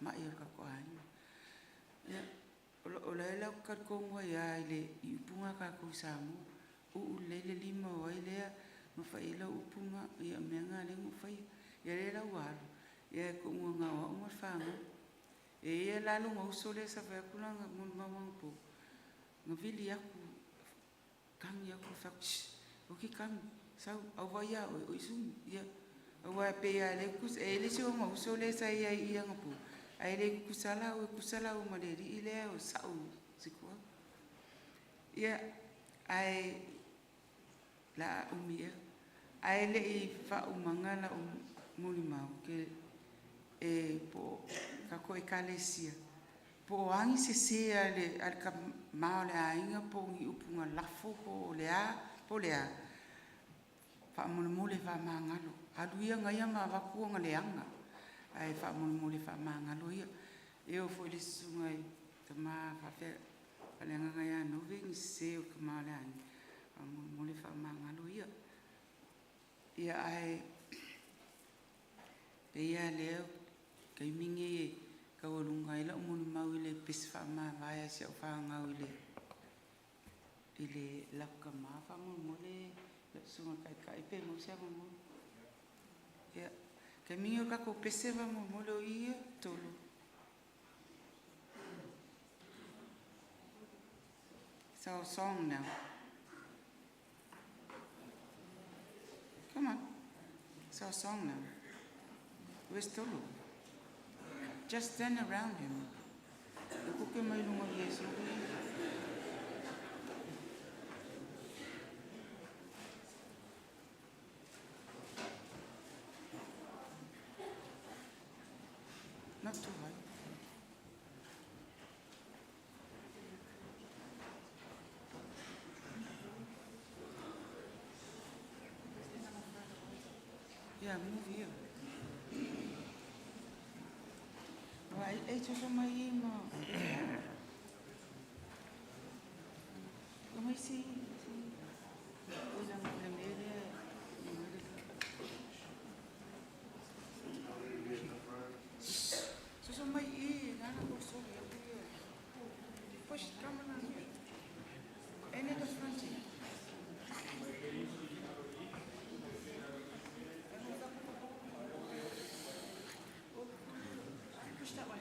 mai o le tatou aiga. Ia, o lea ou te talitonu ai lava i upu na a tatou i Samoa, uu lelei le lima o ai lea na fai i ai lau upu lena, ia o mea na lea na ou faia. Ia lea la ua alu, ia tuuina na o au ma le fanau. E i ai la lona uso lea sa fai atu lana molimau anapo, na vili atu, tagi atu, fai atu, shh, aua e te tagi, sau, a ou vaai ia oe, o Isumu. Ia, aua e pei lava e i ai le isi ona uso lea sa i ai i i anapo, ae le tutusa lava laua, e tutusa laua ma le alii lea o Sa'u Sikuau. Ia, ae o le a umi ea. Ae le i faaumaga lau molimau, e po o tatou Ekalesia, po o a ni sese a le tama o le aiga po o ni upu na lafo po o le a, po o le a, faamolemole faamagalo. Alu ia gaia ma avatu ona leaga, ae faamolemole faamagalo ia. E oo foi i le susuga i le tama faaleagaga ia Nove ni sese o le tama o le aiga, faamolemole faamagalo ia. Ia ae pei lava o lea o le taimi lenei e taualuga ai lau molimau i le pese faamavae a si au fanau i lau tama faamolemole lau Susuga i le Taitai pe maua se avanoa. Ia, o le taimi lenei o le tatou pese faamolemole o ia Tolu. It's our song now. Come on. It's our song now. Where's Tolu? Just stand around him. E kuke mai lunga o Iesu. Not too high. Yeah, move here. Vai, e soso mai i ma. Mai si, si. O la la mere. Soso mai i, nana ko so ya. Push, come on here. And the front here. Push that way.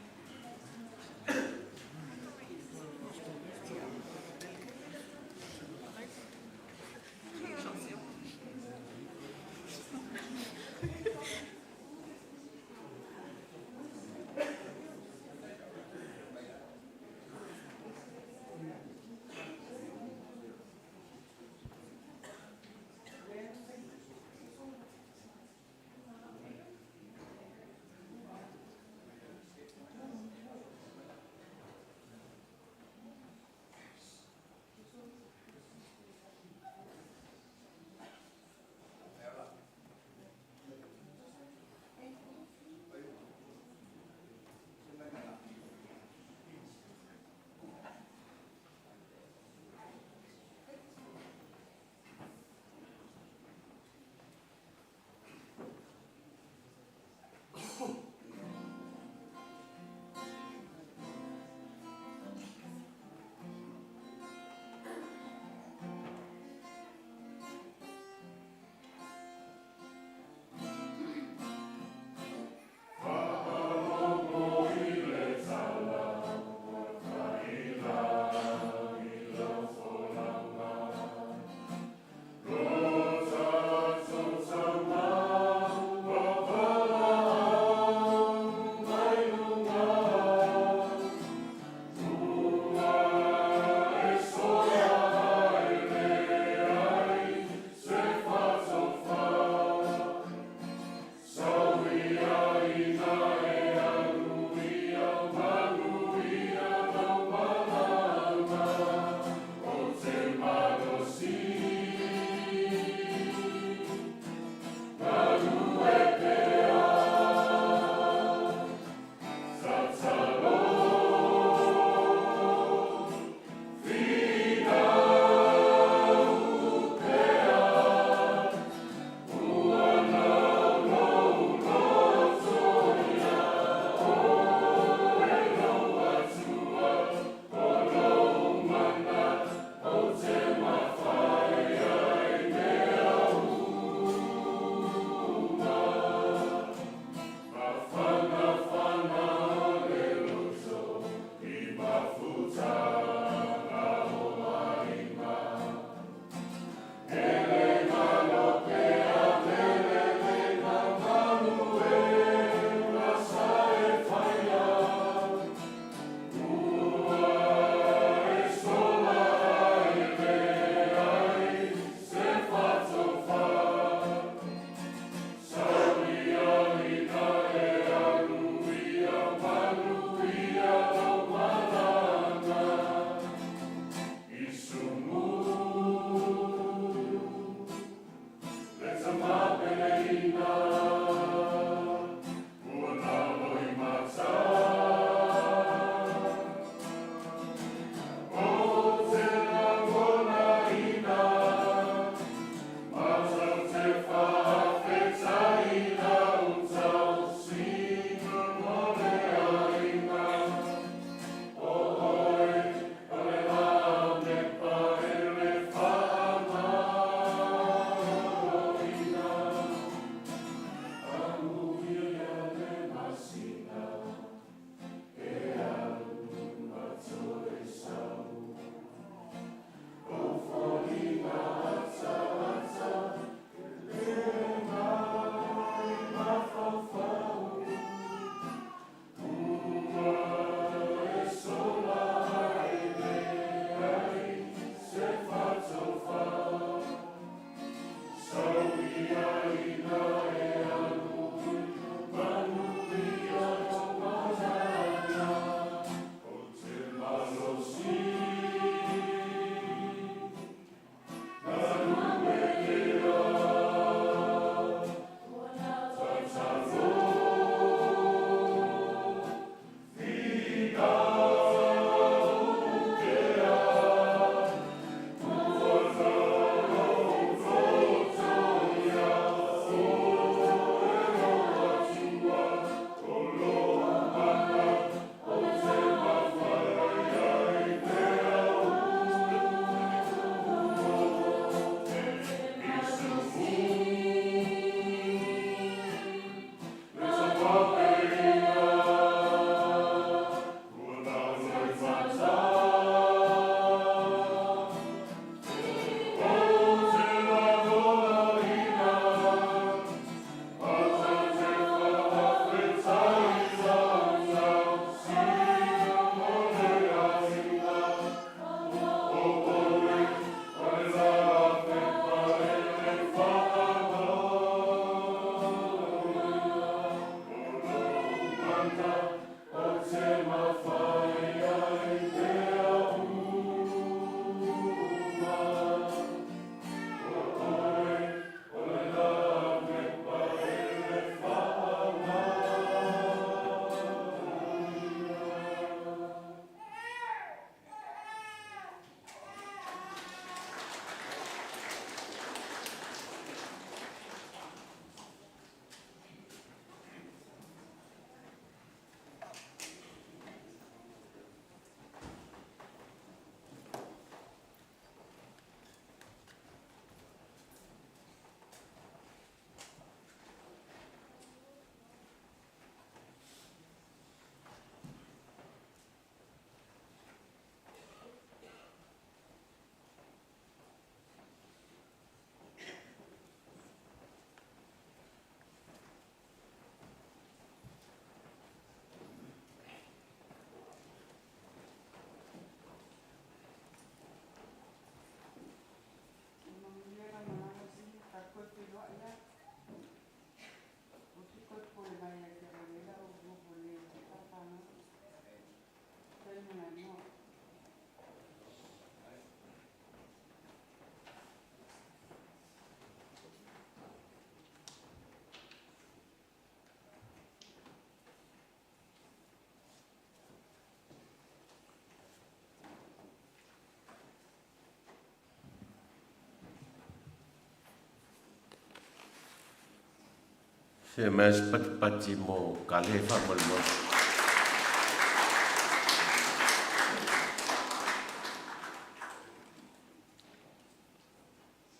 Fia mai se patipati mo Kale faamolemole.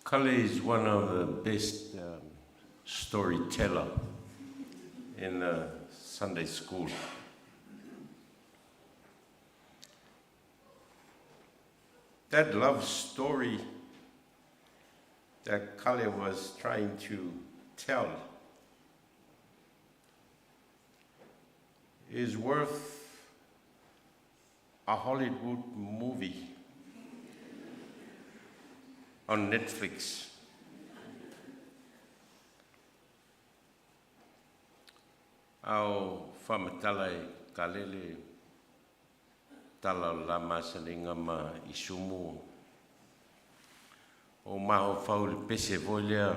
Kale is one of the best storyteller in the Sunday school. That love story that Kale was trying to tell is worth a Hollywood movie on Netflix. A o faamatala e Kale le tala o le la masaniga ma Isumu, o mafaufau i le pese foi lea,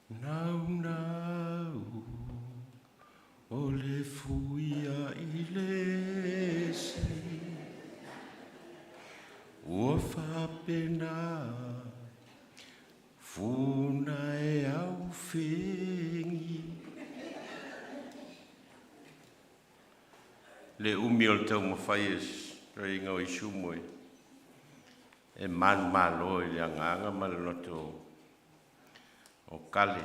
Naunau o le fuia i le esi, ua faapena funa e aufegi. Le umi o le taumafai e aiga o Isumu e manumalo i le agaga ma le loto o Kale,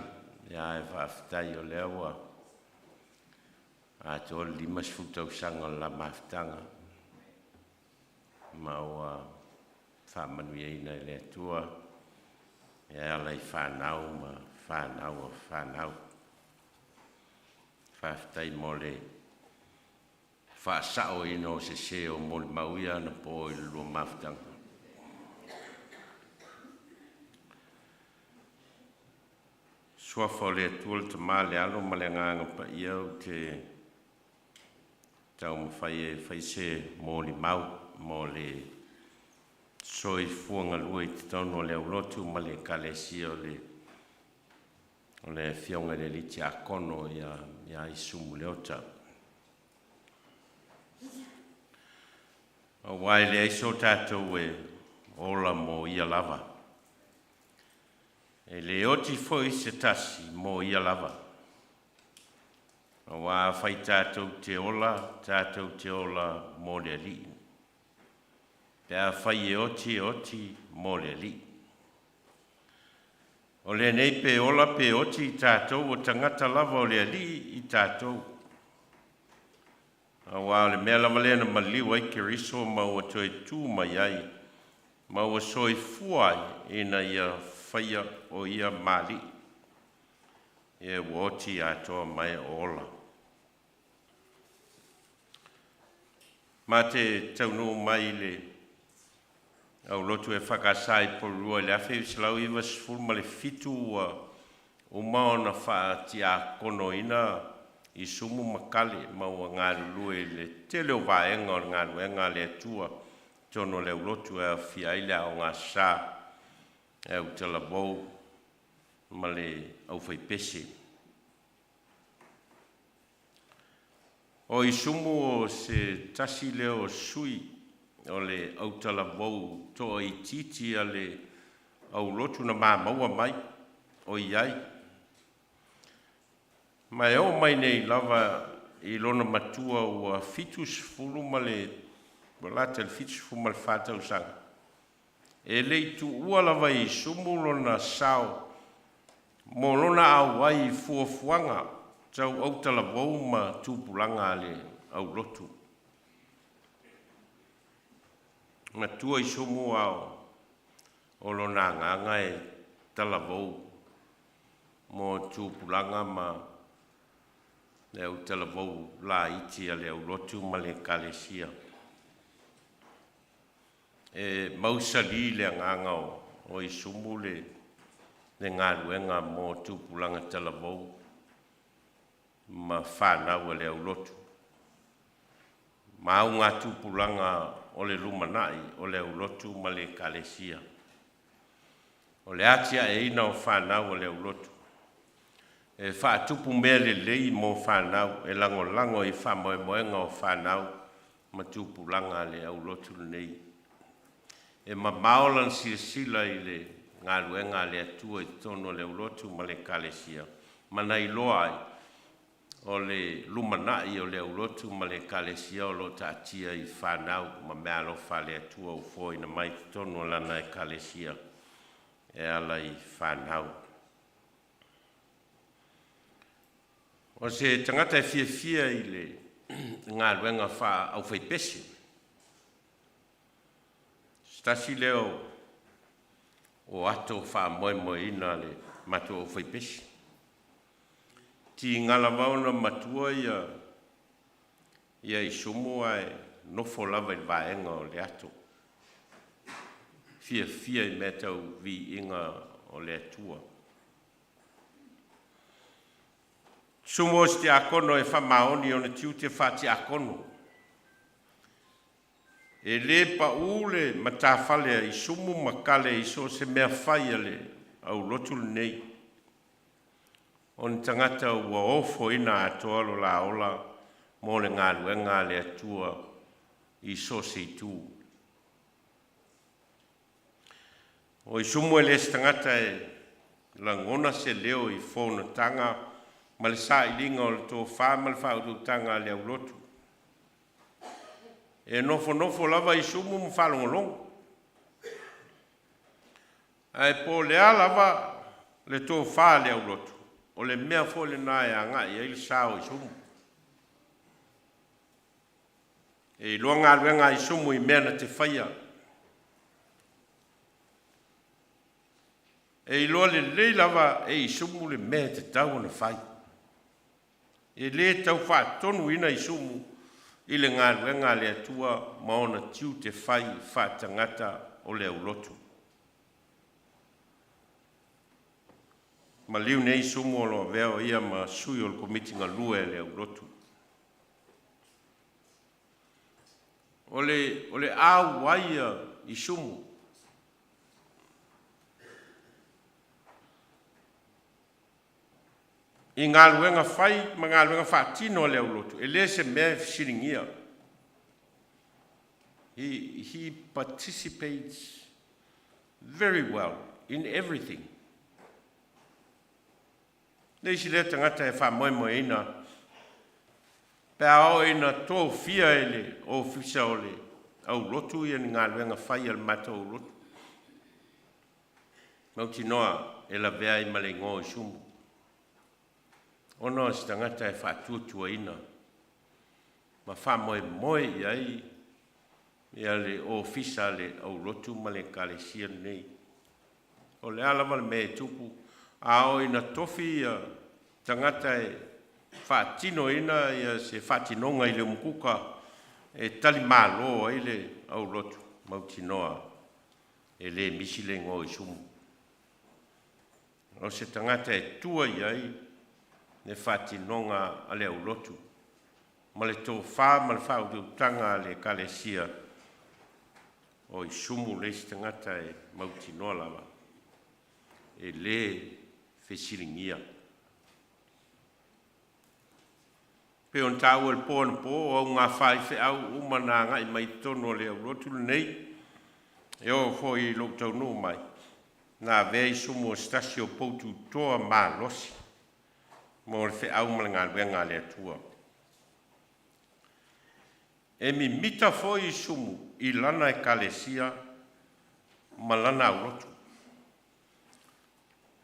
ia e faafetai o lea ua atoa le 50 tausaga o le la mafutaga ma ua faamanuiaina e le Atua e ala i fanau ma fanau o fanau. Faafetai mo le faasaoina o sese o molimau ia anapo i le lua mafutaga. Suafa o le Atua le Tama le Alo ma le Agaga Paia, ou te taumafai e fai se molimau mo le soifua galue i totonu o le aulotu ma le Ekalesia o le Afioga i le Alii Tiakono ia Isumu Leota. Aua e leai so tatou e ola mo ia lava. E le oti foi se tasi mo ia lava. Aua afai tatou te ola, tatou te ola mo le Alii. Pe afai e oti, e oti mo le Alii. O lenei pe ola pe oti i tatou, o tagata lava o le Alii i tatou. Aua o le mea lava lea na maliu ai Keriso ma ua toe tu mai ai, ma ua soifua ai ina ia faia o ia ma Alii. E ua oti atoa ma e o ola. Ma te taunuu mai le aulotu EFKS i Porirua i le 1997, ua uma ona faatiakonoina Isumu ma Kale ma ua galulue i le tele o vaega o le galuega a le Atua totonu o le aulotu e aofia ai le Aoga Sa, le autalavou ma le aufaipese. O Isumu o se tasi lea o sui o le autalavou toaitiiti a le aulotu na maua mai o i ai. Ma e oo mai nei lava i lona matua ua 70 ma le ua lata i le 74 tausaga. E le i tuua lava e Isumu lona sao mo lona auai i fuafuaga tau autalavou ma tupulaga a le aulotu. Matua Isumu ao o lona agaga e talavou mo tupulaga ma le autalavou laiti a le aulotu ma le Ekalesia. E mausali le agaga o Isumu le galuega mo tupulaga talavou ma fanau a le aulotu. Ma auga tupulaga o le lumanai o le aulotu ma le Ekalesia. O le atiaeina o fanau a le aulotu. E faatupu mea lelei mo fanau, e lagolago i faamoemoega o fanau ma tupulaga a le aulotu lenei. E mamao lana silasila i le galuega a le Atua i totonu o le aulotu ma le Ekalesia. Ma na iloa ai o le lumanai o le aulotu ma le Ekalesia o lo o taatia i fanau ma meaalofa a le Atua ua foaina mai i totonu o Lana Ekalesia e ala i fanau. O se tagata e fiafia i le galuega faa-aufaipese, se tasi lea o ato faamoemoeina a le matou aufaipese. Tiga lava ona matua ia Isumu ae nofo lava i le vaega o le ato, fiafia i mea tau viiga o le Atua. Sumu o se tiakono e faamaoni i ona tiute faatiakono. E le pau le matafale a Isumu ma Kale i so o se mea fai a le aulotu lenei, o ni tagata ua ofoina atoa lo la ola mo le galuega a le Atua i so o se itu. O Isumu e le o se tagata e lagona se leo i fonotaga ma le sailiga o le tofa ma le faautautaga a le aulotu. E nofonofo lava Isumu ma faalogologo, ae po o le a lava le tofa a le aulotu, o le mea foi lena e agai i ai le sa o Isumu. E iloa galuega a Isumu i mea na te faia. E iloa lelei lava e Isumu le mea e tatau ona fai. E le tau faatonuina Isumu i le galuega a le Atua ma ona tiute fai faatagata o le aulotu. Maliu nei Isumu o lo o avea o ia ma sui o le Komiti Galue a le aulotu. O le auai ia Isumu i galuega fai ma galuega faatino a le aulotu, e le o se mea e fesiligia. He participates very well in everything. Le isi lea tagata e faamoemoeina pe a oo ina tofia e le ofisa o le aulotu ia ni galuega fai a le matou aulotu, mautinoa e lavea ai ma le igoa o Isumu, ona o se tagata e faatuatuaina ma faamoemoe i ai ia le ofisa a le aulotu ma le ekalesia lenei. O le a lava le mea e tupu, a oo ina tofi ia tagata e faatinoina ia se faatinoga i le umukuka e talimalo ai le aulotu, mautinoa e le misi le igoa o Isumu. O se tagata e tua i ai le faatinoga a le aulotu ma le tofa ma le faautautaga a le ekalesia, o Isumu le isi tagata e mautinoa lava e le fesiligia. Pei ona taua i le po anapo, o auga faifeau uma na agai mai i totonu o le aulotu lenei, e oo foi i lou taunuu mai, na avea Isumu o se tasi o poututoa malosi mo le feau ma le galuega a le Atua. E mimita foi Isumu i lana ekalesia ma lana aulotu,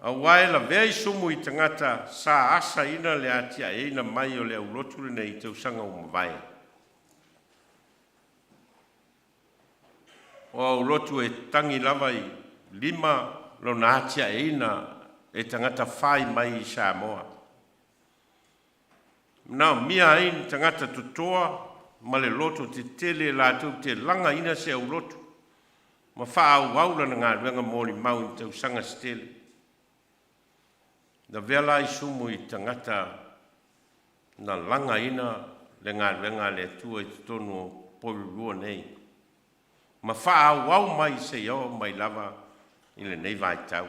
aua e lavea Isumu i tagata sa asaina le atiaeina mai o le aulotu lenei i tausaga ua mavae. O aulotu e tagi lava i lima lona atiaeina e tagata fai mai i Samoa. Manaomia ai ni tagata totoa ma le loto tetele latou te lagaina se aulotu ma faaauau lana galuega molimau i tausaga se tele. Lavea la Isumu i tagata na lagaina le galuega a le Atua i totonu o Porirua nei ma faaauau mai seia oo mai lava i lenei vaitau.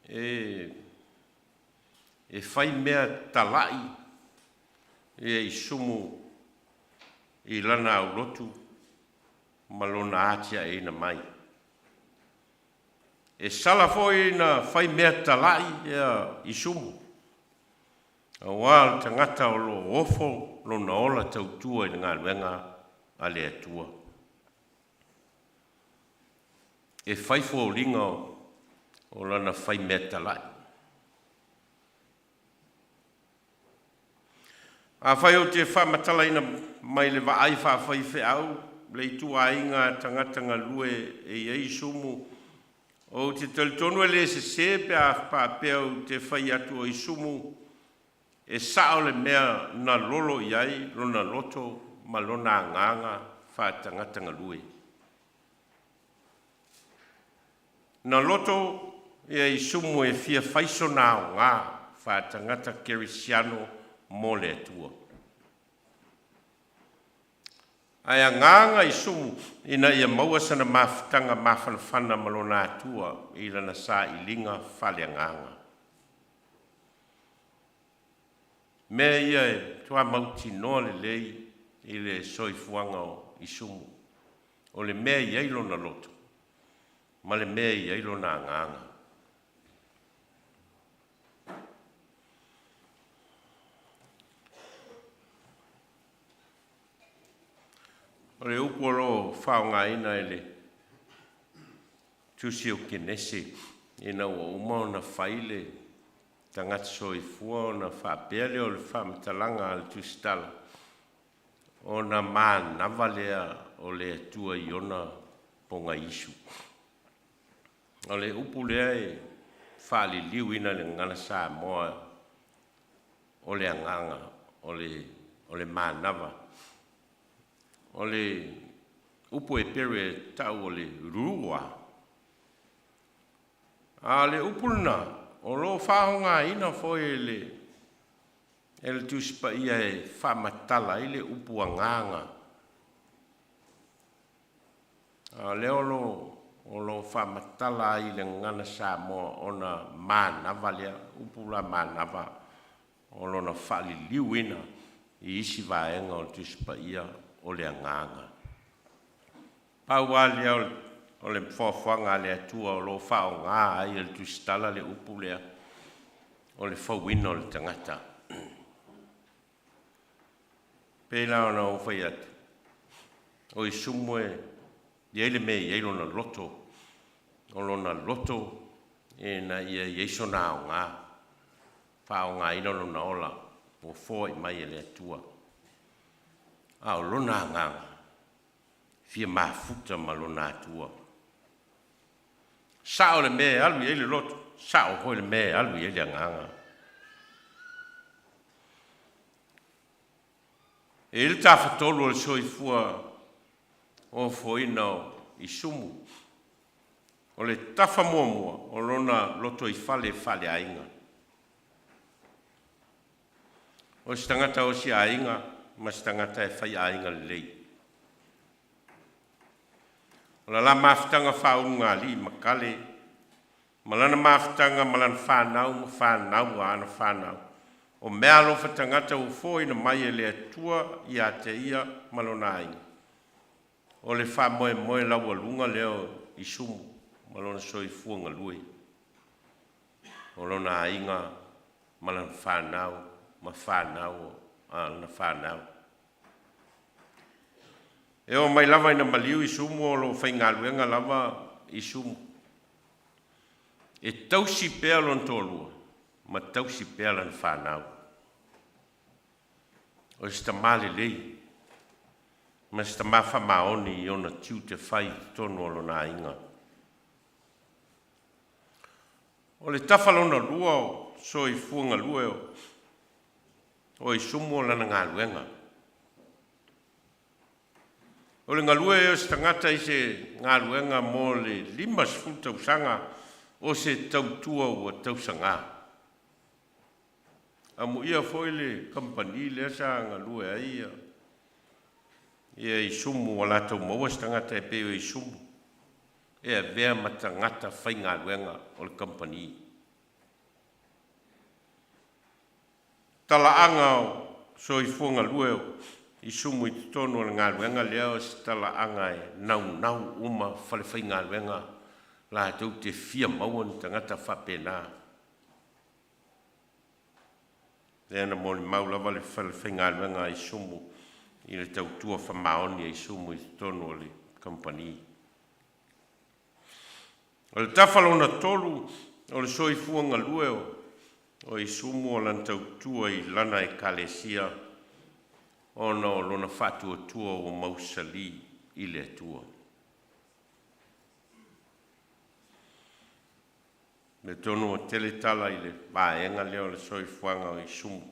E fai mea talai ia Isumu i lana aulotu ma lona atiaeina mai. E sala foi ina fai mea tala'i ia Isumu, auā o le tagata o lo o ofo lona ola tautua i le galuega a le Atua. E fai foliga o lana fai mea tala'i. Afai ou te faamatalaina mai le vaai faafaifeau le ituaiga tagata galue e i ai Isumu, ou te talitonu e le sesē pe a faapea ou te fai atu o Isumu e sao le mea na lolo i ai lona loto ma lona agaga faatagata galue. Na loto ia Isumu e fia fai sona aoga faatagata kerisiano mo le Atua. Ae agaga Isumu ina ia maua sana mafutaga mafanafana ma lona Atua i lana sailiga faaleagaga. Mea ia e matua mautinoa lelei i le soifuaga o Isumu, o le mea e i ai lona loto ma le mea e i ai lona agaga. O le upu o lo o faaaogaina e le Tusi o Kenese ina ua uma ona fai le tagata soifua ona faapea lea o le faamatalaga a le Tusitala, ona manava lea o le Atua i ona pogaisu. O le upu lea e faaliliuina i le gagana Samoa o le agaga o le manava. O le upu Epere e tau o le ruah. A o le upu lena o lo o faaaogaina foi e le e le Tusi Paia e faamatala ai le upu agaga. A o lea o lo o faamatala ai i le gagana Samoa ona manava lea, upu la manava o lona faaliliuina i isi vaega o le Tusi Paia o le agaga. Pau lava lea o le foafoaga a le Atua o lo o faaaoga ai e le Tusitala le upu lea o le fauina o le tagata. Pei la ona ou fai atu, o Isumu e i ai le mea e i ai lona loto, o lona loto ina ia i ai sona aoga, faaaogaina lona ola ua foai mai e le Atua. A o lona agaga, fia mafuta ma lona Atua. Sao le mea e alu i ai le loto, sao foi le mea e alu i ai le agaga. E i ai le tafatolu o le soifua ofoina o Isumu. O le tafa muamua o lona lotoifale faaleaiga. O se tagata osiaiga ma se tagata e faiaiga lelei. O la la mafutaga faaulugalii ma Kale ma lana mafutaga ma lana fanau ma fanau a ana fanau, o meaalofa tagata ua foaina mai e le Atua ia te ia ma lona aiga. O le faamoemoe laualuga lea o Isumu ma lona soifua galue, o lona aiga ma lana fanau ma fanau a lana fanau. E oo mai lava ina maliu Isumu o lo o faigaluega lava Isumu e tausi pea lona toalua ma tausi pea lana fanau. O se tamā lelei ma se tamā faamaoni i ona tiute fai i totonu o lona aiga. O le tafa lona lua o soifua galue o Isumu o lana galuega. O le galue ai o se tagata i se galuega mo le 50 tausaga o se tautua ua tausaga. Amuia foi le kamupani lea sa galue ai ia Isumu ua latou maua se tagata e pei o Isumu e avea ma tagata faigaluega o le kamupani. Talaaga o soifua galue o Isumu i totonu o le galuega lea o se talaaga e naunau uma falefaigaluega Latou te fia maua ni tagata faapena. Lea na molimau lava le falefaigaluega a Isumu i le tautua faamaoni a Isumu i totonu o le kamupani. O le tafa lona tolu o le soifua galue o Isumu o lana tautua i lana ekalesia ona o lona faatuatua ua mausali i le Atua. Le tonu ua tele tala i le vaega lea o le soifuaga o Isumu.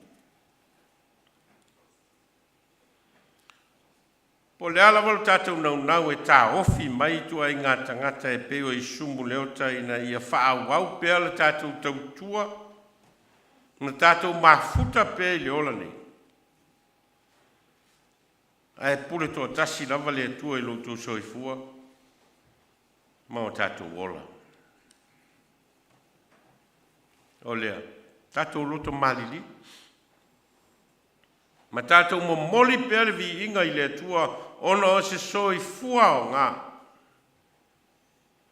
Po o le a lava lo tatou naunau e taofi mai ituaiga tagata e pei o Isumu Leota ina ia faaauau pea le tatou tautua ma tatou mafuta pea i le ola nei, ae pule toatasi lava le Atua i lo outou soifua ma o tatou ola. O lea, tatou loto malilie ma tatou momoli pea le viiga i le Atua ona o se soifua aoga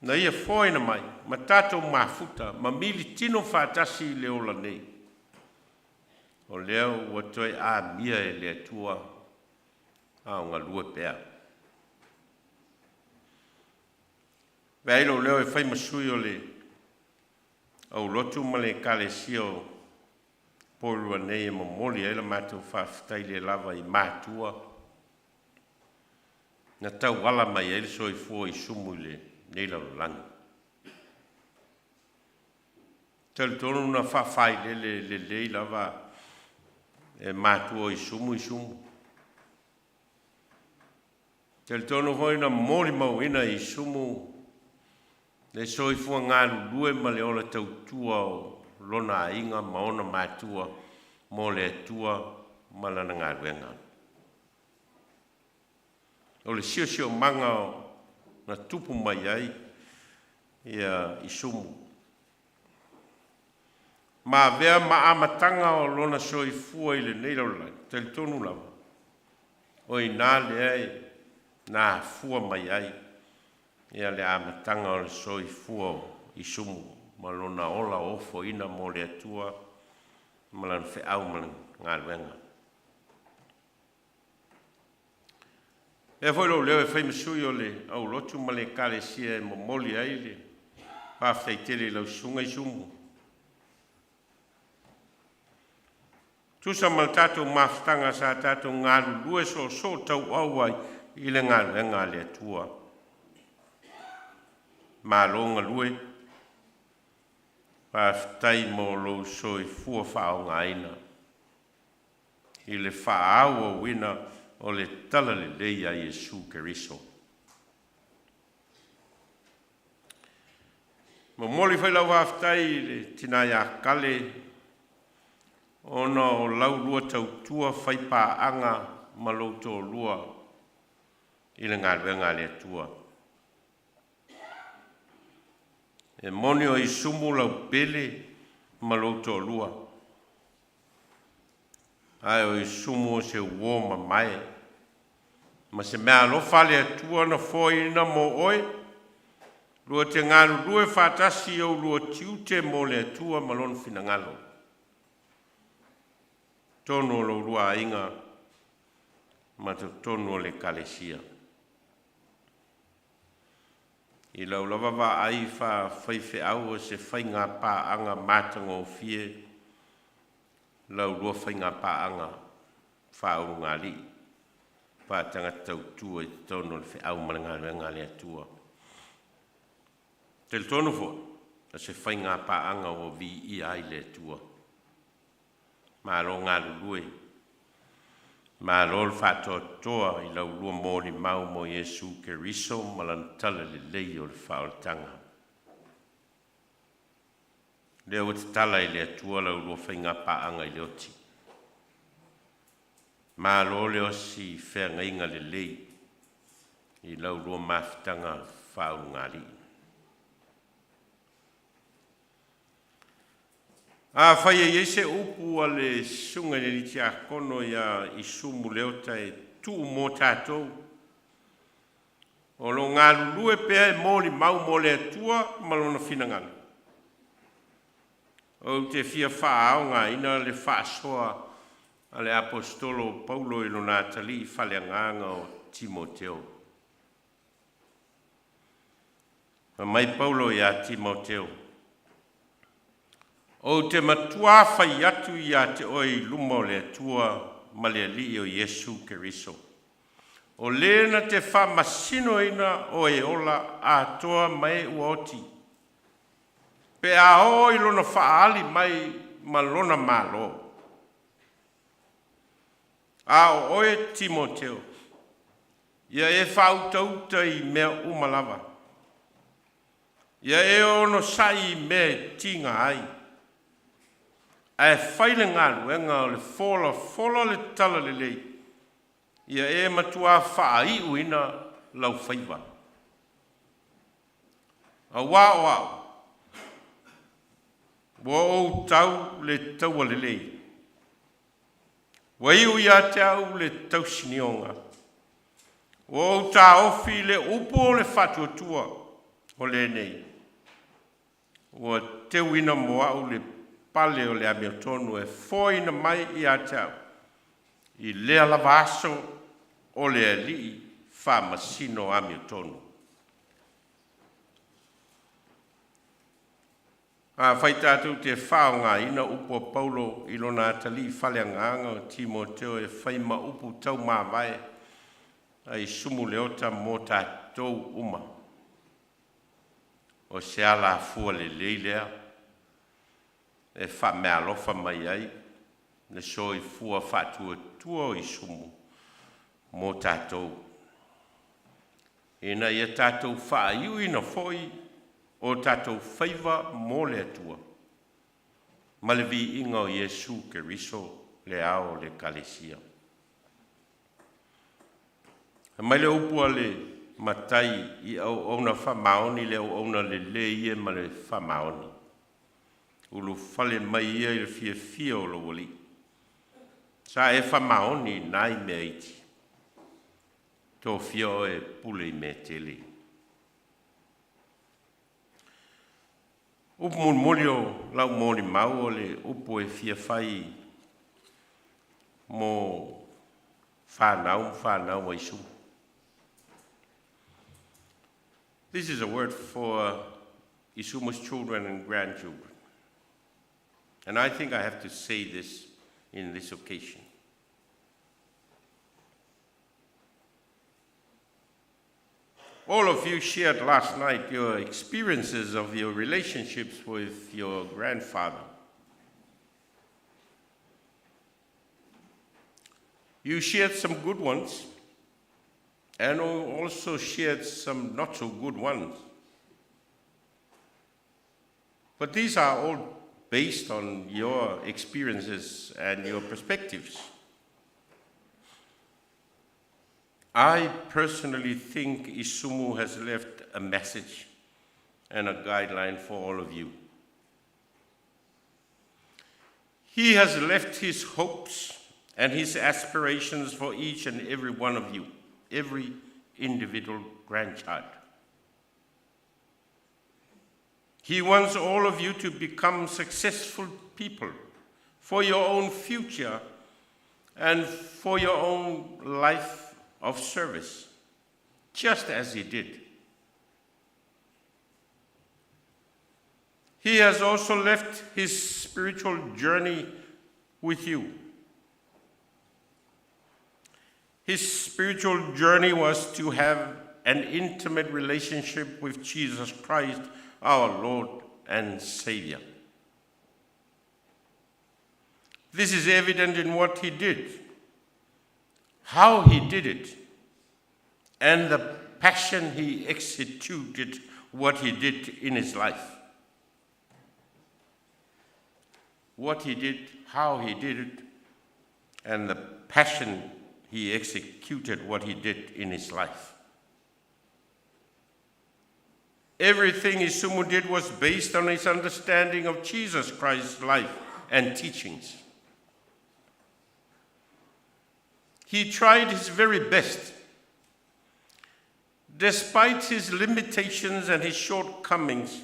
na ia foaina mai ma tatou mafuta ma militino faatasi i le ola nei. O lea ua toe amia e le Atua a o galue pea. Vaai lou leo e fai ma sui o le aulotu ma le ekalesia o Poelua nei e momoli ai le matou faafetai le lava i matua na tauala mai ai le soifua o Isumu i lenei lalolagi. Talitonu na faafailele lelei lava e matua o Isumu Isumu. Talitonu foi na molimauina e Isumu le soifua galulue ma le ola tautua o lona aiga ma ona matua mo le Atua ma lana galuega. O le siosiomaga na tupu mai ai ia Isumu ma avea ma amataga o lona soifua i lenei lalolagi, talitonu lava o i ina lea e na afua mai ai ia le amataga o le soifua o Isumu ma lona ola ofoina mo le Atua ma lana feau ma lana galuega. E foi lou leo e fai ma sui o le aulotu ma le ekalesia e momoli ai le faafetai tele i lau susuga Isumu. Tusa ma le tatou mafutaga sa tatou galulue soosoo tauau ai i le galuega a le Atua. Malo galue, faafetai mo lou soifua faaaogaina i le faaauauina o le talalelei a Iesu Keriso. Momoli foi lau faafetai i le tina ia Kale ona o lau lua tautua faipaaga ma lou toalua i le galuega a le Atua. E moni o Isumu lau pele ma lou toalua, ae o Isumu o se uo mamae ma se meaalofa a le Atua na foaina mo oe, lua te galulue faatasi i ou lua tiute mo le Atua ma lona finagalo. Totonu o lo oulua aiga ma totonu o le ekalesia. I lau lava vaai faafaifeau o se faiga paaga matagofie laulua faiga paaga faaulugalii faatagata tautua i totonu o le feau ma le galuega a le Atua. Talitonu foi o se faiga paaga ua viia ai le Atua. Malo galulue, malo le faatoatoa i laulua molimau mo Iesu Keriso ma lana talalelei o le faaolataga. Lea ua tatala e le Atua laulua faiga paaga i le oti. Malo le osi feagaiga lelei i laulua mafutaga faaulugalii. Afai e i ai se upu a le susuga i le alii tiakono ia Isumu Leota e tuu mo tatou, O lo o galulue pea e molimau mo le Atua ma lona finagalo. Ou te fia faaaogaina le faasoa a le Aposetolo o Paulo i lona atalii faaleagaga o Timoteo. Fai mai Paulo ia Timoteo, “Ou te matuā fai atu ia te oe i luma o le Atua ma le Alii o Iesu Keriso, o Le na te faamasinoina o e ola atoa ma e ua oti, pe a oo i lona faaali mai ma lona Malo. A o oe Timoteo, ia e faautauta i mea uma lava. Ia e onosai i mea e tiga ai, ae fai le galuega o le folafola o le talalelei. Ia e matuā faaiuina lau faiva. Auā o a'u ua ou tau le taua lelei, ua iu ia te a'u le tausinioga, ua ou taofi le upu o le faatuatua. O lenei, ua teuina mo a'u le pale o le amiotonu e foaina mai ia te a'u i lea lava aso o le Alii faamasino amiotonu. Afai tatou te faaaogaina upu a Paulo i lona atalii faaleagaga o Timoteo e fai ma upu taumavae a Isumu Leota mo tatou uma, o se alafua lelei lea e faameaalofa mai ai le soifua faatuatua o Isumu mo tatou, ina ia tatou faaiuina foi o tatou faiva mo le Atua ma le viiga o Iesu Keriso le Ao o le Ekalesia. Fai mai le upu a le Matai i auauna faamaoni i le auauna lelei e ma le faamaoni, ulufale mai ia i le fiafia o lou Alii. Sa e faamaoni i nai mea iti, tofia oe e pule i mea e tele. Upu mulimuli o lau molimau o le upu e fia fai mo fanau ma fanau a Isumu. This is a word for Isumu's children and grandchildren. And I think I have to say this in this occasion. All of you shared last night your experiences of your relationships with your grandfather. You shared some good ones and also shared some not so good ones. But these are all based on your experiences and your perspectives. I personally think Isumu has left a message and a guideline for all of you. He has left his hopes and his aspirations for each and every one of you, every individual grandchild. He wants all of you to become successful people for your own future and for your own life of service, just as he did. He has also left his spiritual journey with you. His spiritual journey was to have an intimate relationship with Jesus Christ, our Lord and Savior. This is evident in what he did, how he did it, and the passion he executed what he did in his life. What he did, how he did it, and the passion he executed what he did in his life. Everything Isumu did was based on his understanding of Jesus Christ's life and teachings. He tried his very best, Despite his limitations and his shortcomings,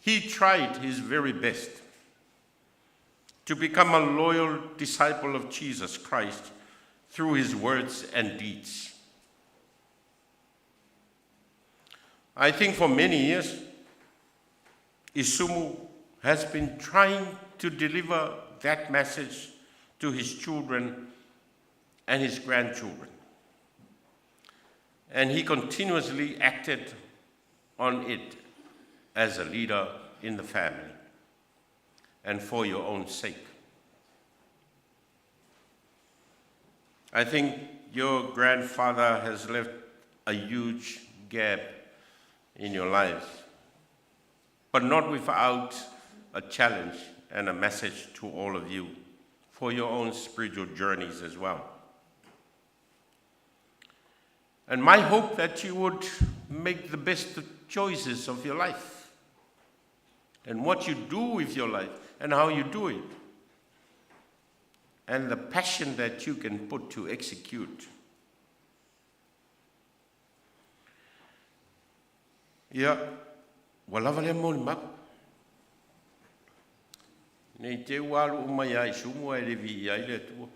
he tried his very best to become a loyal disciple of Jesus Christ through his words and deeds. I think for many years, Isumu has been trying to deliver that message to his children and his grandchildren. And he continuously acted on it as a leader in the family and for your own sake. I think your grandfather has left a huge gap in your lives, but not without a challenge and a message to all of you for your own spiritual journeys as well. And my hope that you would make the best choices of your life and what you do with your life and how you do it and the passion that you can put to execute. Ia, ua lava lea molimau. Ne i te i ua alu uma ia Isumu ae le viia ai le Atua.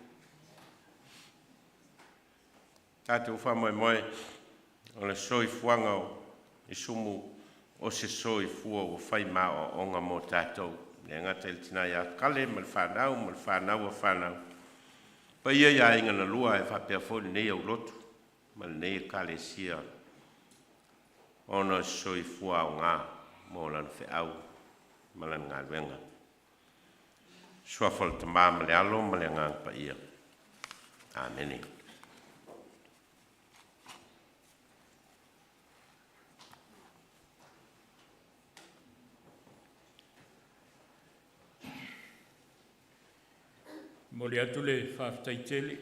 Tatou faamoemoe o le soifuaga o Isumu o se soifua ua fai ma aoaoga mo tatou. Le gata i le tina ia Kale ma le fanau ma le fanau a fanau. Paia ia aiga na lua e faapea foi lenei aulotu ma lenei ekalesia ona o se soifua aoga mo lana feau ma lana galuega. Suafa o le Tama ma le Alo ma le Agaga Paia. Amene. Momoli atu le faafetai tele i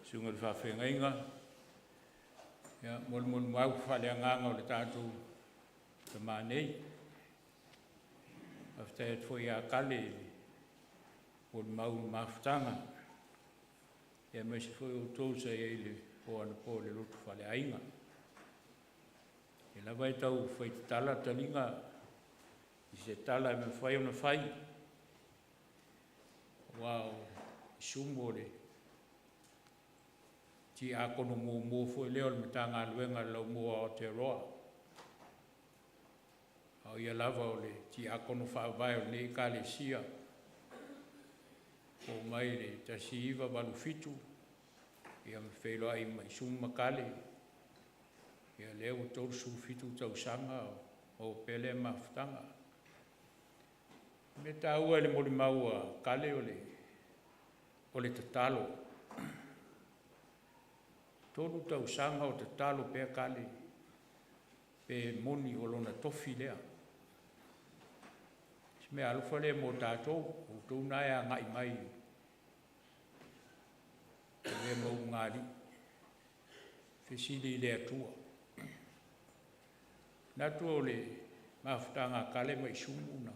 susuga i le faafeagaiga mo le molimau faaleagaga o le tatou tama nei. Faafetai atu foi ia Kale i le molimau i le mafutaga, aemaise foi o outou sa i ai i le po anapo i le lotu faaleaiga. O lea lava e tau fai tatala taliga i se tala e mafai ona fai, aua o Isumu o le tiakono muamua foi lea o le Matagaluega a le Laumua o Aotearoa, a o ia lava o le tiakono faavae o lenei Ekalesia, oo mai le 1987, ia ma feiloai ma Isumu ma Kale, ia lea ua 37 tausaga o maua pea lea mafutaga. O le mea taua i le molimau a Kale o le tatalo. 3 tausaga o tatalo pea Kale pe moni o lona tofi lea. Se mea alofa lea mo tatou, o outou na e agai mai e avea ma ulugalii, fesili i le Atua. Manatu o le mafutaga a Kale ma Isumu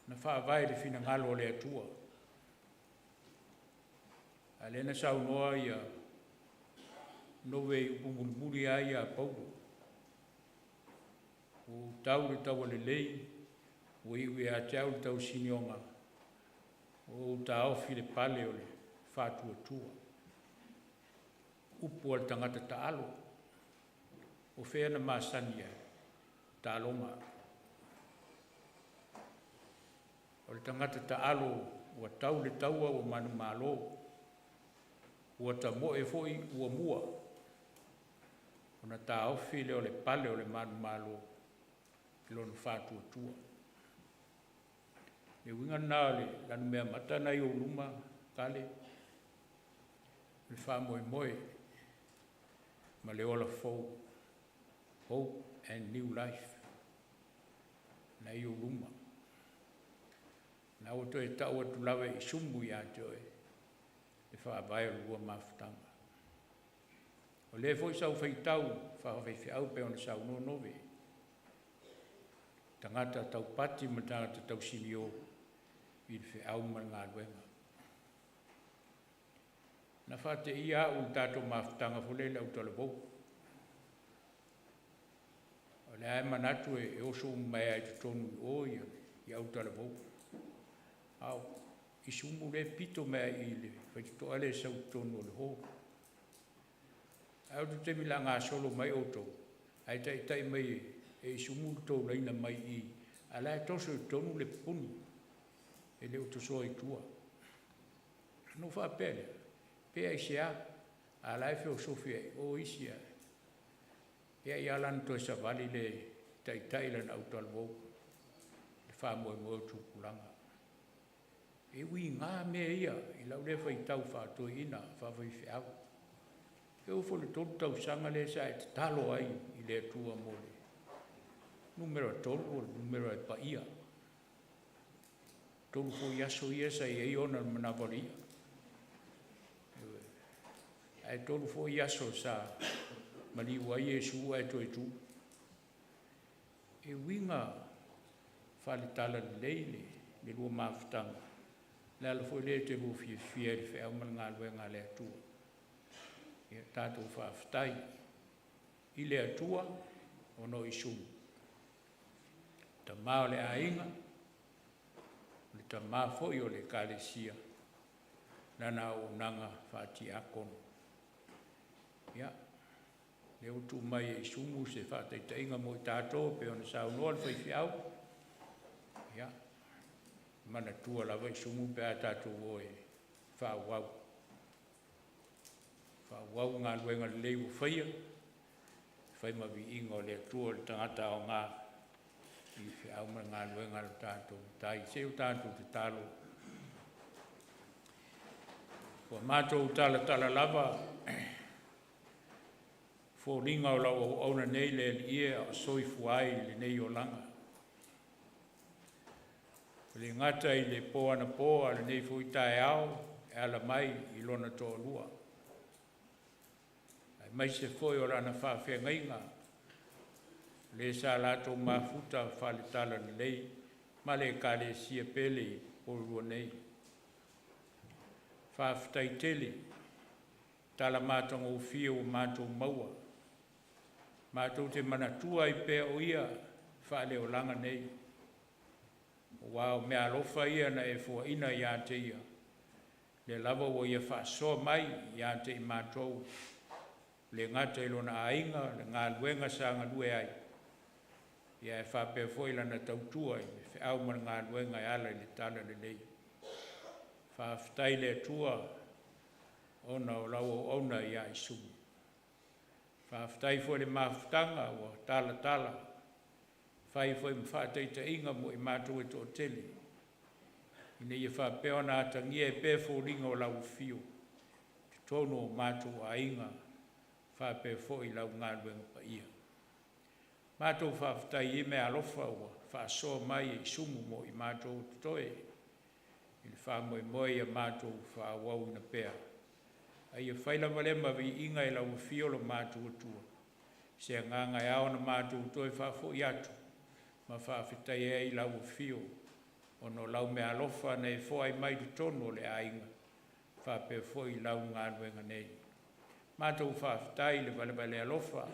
na faavae i le finagalo o le Atua. A o lea na saunoa ia Nove i upu mulimuli lava ia a Paulo, ua ou tau i le taua lelei, ua iu ia te au le tausinioga, ua ou taofi le pale o le faatuatua. Upu a le tagata taalo, o fea na masani ai? Taaloga. O le tagata taalo ua tau le taua ua manumalo, ua tamoe foi ua mua, ona taofi lea o le pale o le manumalo i lona faatuatua. Le uiga lena o le lanumeamata lena i ou luma, Kale, o le faamoemoe ma le ola fou, hope and new life, na i ou luma. Na ua toe tau atu lava e Isumu ia te oe, le faavae o le lua mafutaga. O lea foi sa ou faitau faafaifeau pe ona saunoa Nove, tagata taupati ma tagata tausinio i le feau ma le galuega. Na faateia au i le tatou mafutaga foi lea i le autalavou. O lea lava e manatu e oso uma mai lava i totonu i o i autalavou. A o Isumu lea e pito mai lava i i le faitotoa lea e sau i totonu o le hall. Ae oo atu i le taimi o le a gasolo mai outou, ae taitai mai e Isumu le tou laina mai i, a o la e toso i totonu le pupuni, e le o tosoa i tua. Ona ou faapea lea, pe aisea, a o la e feosofi ai i o isi ae… Ia ai lava la ona toe savali lea e taitai lana autalavou i le faamoemoe o tupulaga. E uiga mea ia i lau lea faitau faa-toeaina, faa-faifeau. E oo foi i le 3 tausaga lea sa e tatalo ai i le Atua mo le numera 3 o le numera e paia. E 3 foi aso ia sa i ai ona i le manava o le i'a. Ae 3 foi aso sa maliu ai Iesu ae toe tu. E uiga faale-talalelei le lua mafutaga, o le ala foi lea e te lua fiafia ai i le feau ma le galuega a le Atua. Ia tatou faafetai i le Atua ona o Isumu, tama o le aiga, o le tama foi o le Ekalesia, lana auaunaga faatiakono. Ia, lea ua tuu mai e Isumu se faataitaiga mo i tatou pei ona saunoa le faifeau, ia, manatua lava Isumu pe a tatou o e faaauau, faaauau galuega lelei ua faia, fai ma viiga o le Atua, o le tagata aoga i feau ma le galuega a lo tatou Matai. Se i o tatou tatalo. Ua matou talatala lava foliga o lau auauna nei le Alii e, a o soifua ai i lenei olaga. E le gata i le po anapo a o lenei foi taeao e ala mai i lona toalua, aemaise foi o lana faafeagaiga, le sa latou mafuta faale-talalelei ma le Ekalesia pele i Upolu nei. Faafetai tele tala matagofie ua matou maua, matou te manatua ai pea o ia faaleolaga nei, aua o meaalofa ia na e foaina ia te ia, lea lava ua ia faasoa mai ia te i matou, le gata i lona aiga, le galuega sa galue ai, ia ae faapea foi lana tautua i le feau ma le galuega e ala i le talalelei. Faafetai i le Atua ona o lau auauna ia Isumu. Faafetai foi i le mafutaga ua talatala, fai foi ma faataitaiga mo i matou e toatele, ina ia faapea ona atagia ai pea foliga o lau afio i totonu o matou aiga faapea foi lau galuega paia. Matou faafetai i meaalofa ua faasoa mai e Isumu mo i matou o totoe i le faamoemoe ia matou faaauauina pea. A ia fai lava lea ma viiga i lau afio lo matou Atua, se agaga e ao ona matou toe faafoi atu ma faafetai ai i lau afio ona o lau meaalofa na e foai mai i totonu o le aiga faapea foi i lau galuega nei. Matou faafetai i le valevale alofa,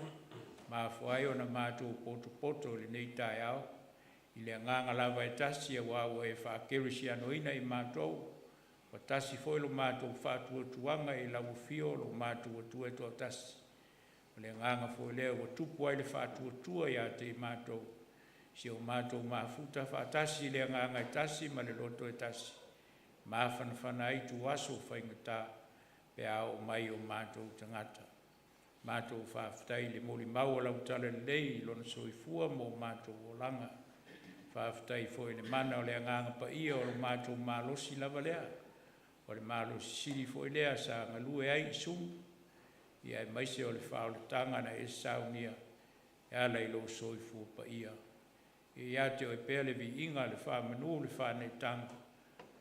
mafua ai ona matou potopoto i lenei taeao i le agaga lava e tasi, aua ua e faakerisianoina i matou, ua tasi foi lo matou faatuatuaga i lau afio lo matou Atua e toatasi. O le agaga foi lea ua tupu ai le faatuatua ia te i matou, si o matou mafuta faatasi i le agaga e tasi ma le loto e tasi, mafanafana ai ituaso faigata pe a oo mai o matou tagata. Matou faafetai i le molimau o lau talalelei i lona soifua ma o matou olaga. Faafetai foi i le mana o le Agaga Paia, o lo matou malosi lava lea, o le malosi sili foi lea sa galue ai Isumu, aemaise o le faaolataga na e saunia e ala i lou soifua paia. Ia ia te Oe pea le viiga, le faamanu, le faaneetaga,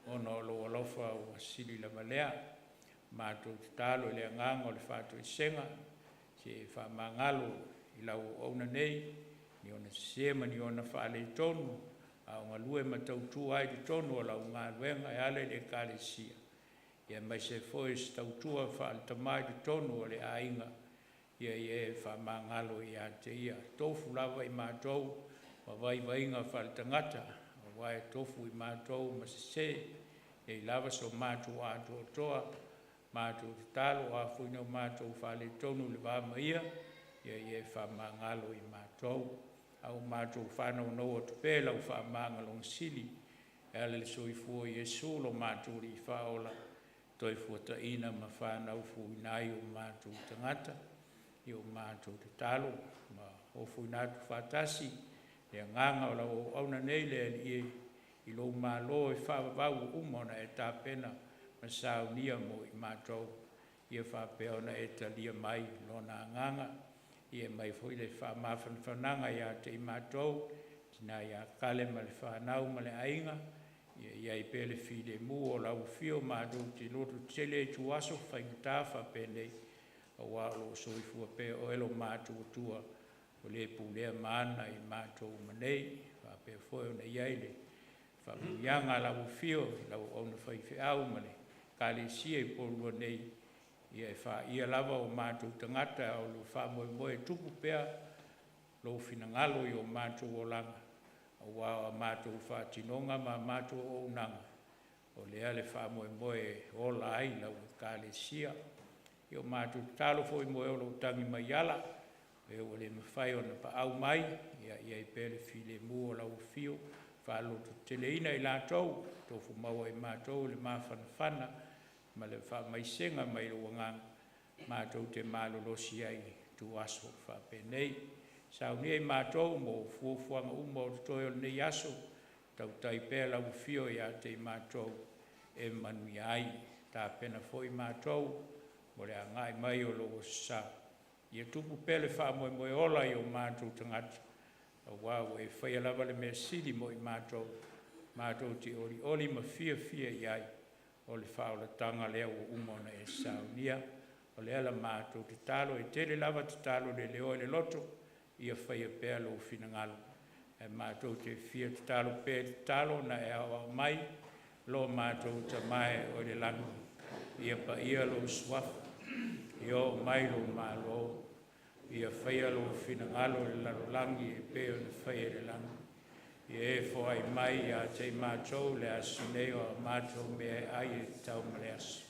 ona o lou alofa ua sili lava lea. Matou tatalo i le agaga o le faatoesega, se i e faamagalo i lau auauna nei i ona sese ma ni ona faaletonu, a o galue ma tautua ai i totonu o lau galuega e ala i le Ekalesia. Ia aemaise foi se tautua faale-tama i totonu o le aiga, ia ia e faamagalo ia te ia. Tofu lava i matou ma vaivaiga faaletagata, aua e tofu i matou ma sesē, nei lava so matou atoatoa. Matou tatalo, o a foi ni o matou faaletonu i le va ma Ia, ia Ia e faamagalo i matou. A ua matou faanaunou atu pea i lau faamagaloga sili e ala i le soifua o Iesu lo matou Alii Faaola, Toefuataina ma fanau fouina ai o matou tagata. I o matou tatalo ma ofoina atu faatasi le agaga o lau auauna nei le Alii e i lou malo e faavavau ua uma ona e tapena ma saunia mo i matou, ia faapea ona e talia mai lona agaga. Ia aumai foi le faamafanafanaga ia te i matou, tina ia Kale ma le fanau ma le aiga, ia i ai pea le filemu o lau afio, matou te lototetele ai i ituaso faigata faapenei, aua o lo o soifua pea Oe lo matou Atua, o le pulea ma ana i matou uma nei. Faapea foi ona i ai le faamanuiaga a lau afio i lau auauna faifeau ma le Ekalesia i Upolu nei, ia e faia lava o matou tagata o lo o faamoemoe e tupu pea lou finagalo i o matou olaga, aua o a matou faatinoga ma a matou auaunaga, o lea le faamoemoe e ola ai lau Ekalesia. Ia o matou tatalo foi mo e o lo o tagi mai ala, e ua le mafai ona paau mai, ia i ai pea le filemu o lau afio, faalototeteleina i latou, tofu maua e i matou le mafanafana ma le faamaisega mai lou agaga, matou te malolosi ai i ituaso faapenei. Saunia i matou mo fuafuaga uma o totoe o lenei aso, tautai pea lau afio ia te i matou e manuia ai. Tapena foi matou mo le agai mai o lou Aso Sa, ia tupu pea le faamoemoe ola i o matou tagata, aua ua e faia lava le mea sili mo i matou, matou te olioli ma fiafia i ai, o le faaolataga lea ua uma ona e saunia. O lea la matou tatalo, e tele lava tatalo leleoa i le loto, ia faia pea lou finagalo, ae matou te fia tatalo pea i le tatalo na e aoao mai lo matou Tama e oo i le lagi, ia paia lou Suafa, ia oo mai lou Malo, ia faia lou finagalo i le lalolagi e pei ona faia i le lagi. Ia e foai mai ia te i matou i le aso nei o a matou mea e ai e tatau ma le aso.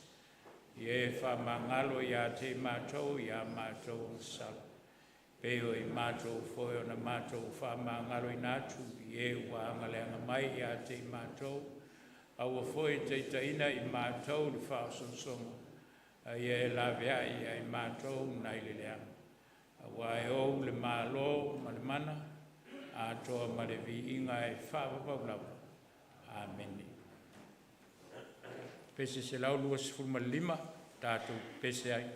Ia e faamagalo ia te i matou i a matou agasala, pei o i matou foi ona matou faamagaloina atu i e ua agaleaga mai ia te i matou. Aua foi e taitaiina i matou i le faaososoga, a ia e laveai ia i matou nai le leaga. Aua e ou le Malo ma le mana, atoa ma le viiga e faavavau lava. Amene. Pese 125, tatou pepese ai.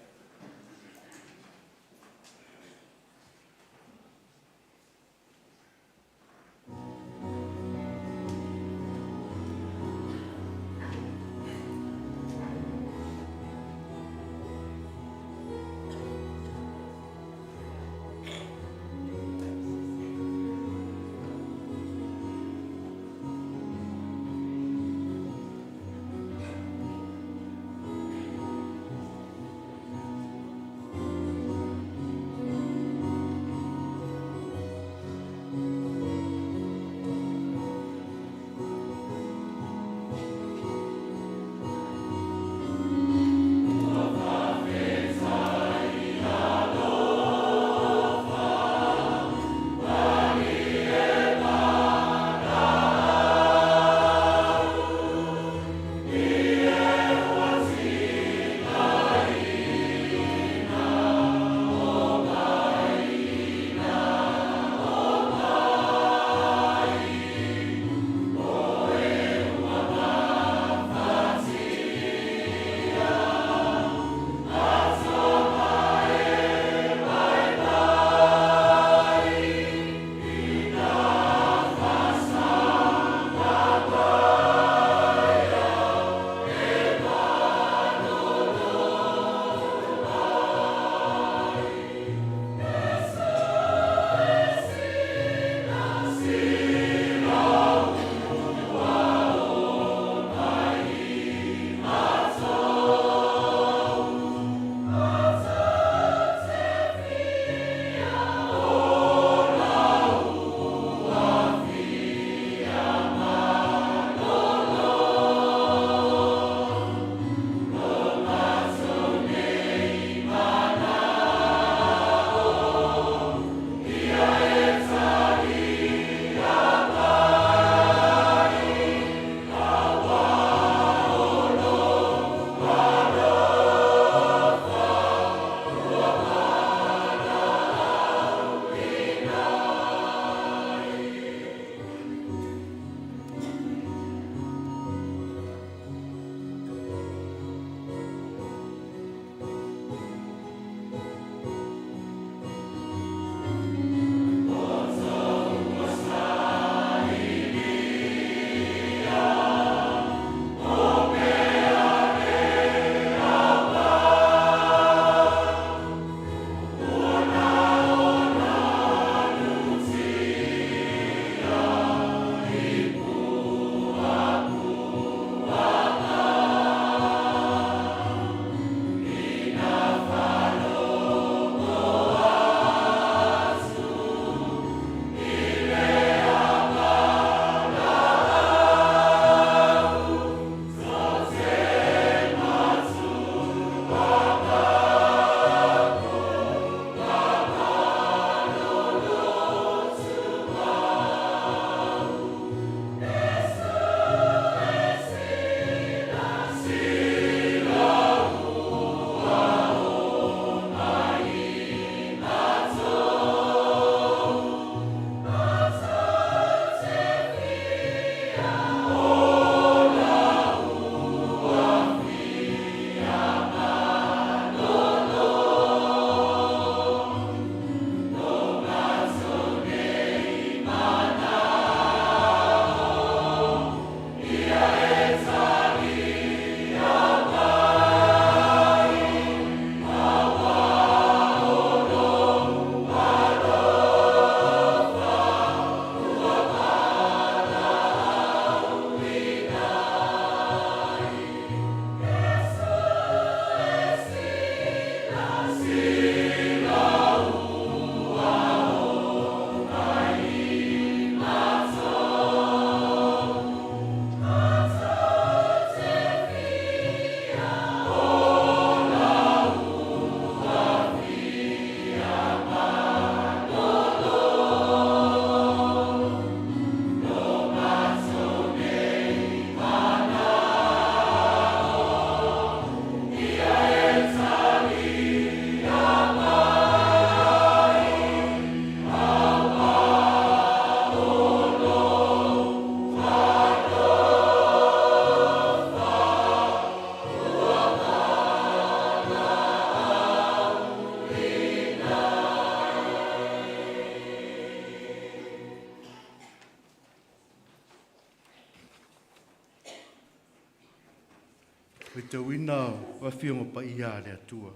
Faitauina o Afioga Paia a le Atua.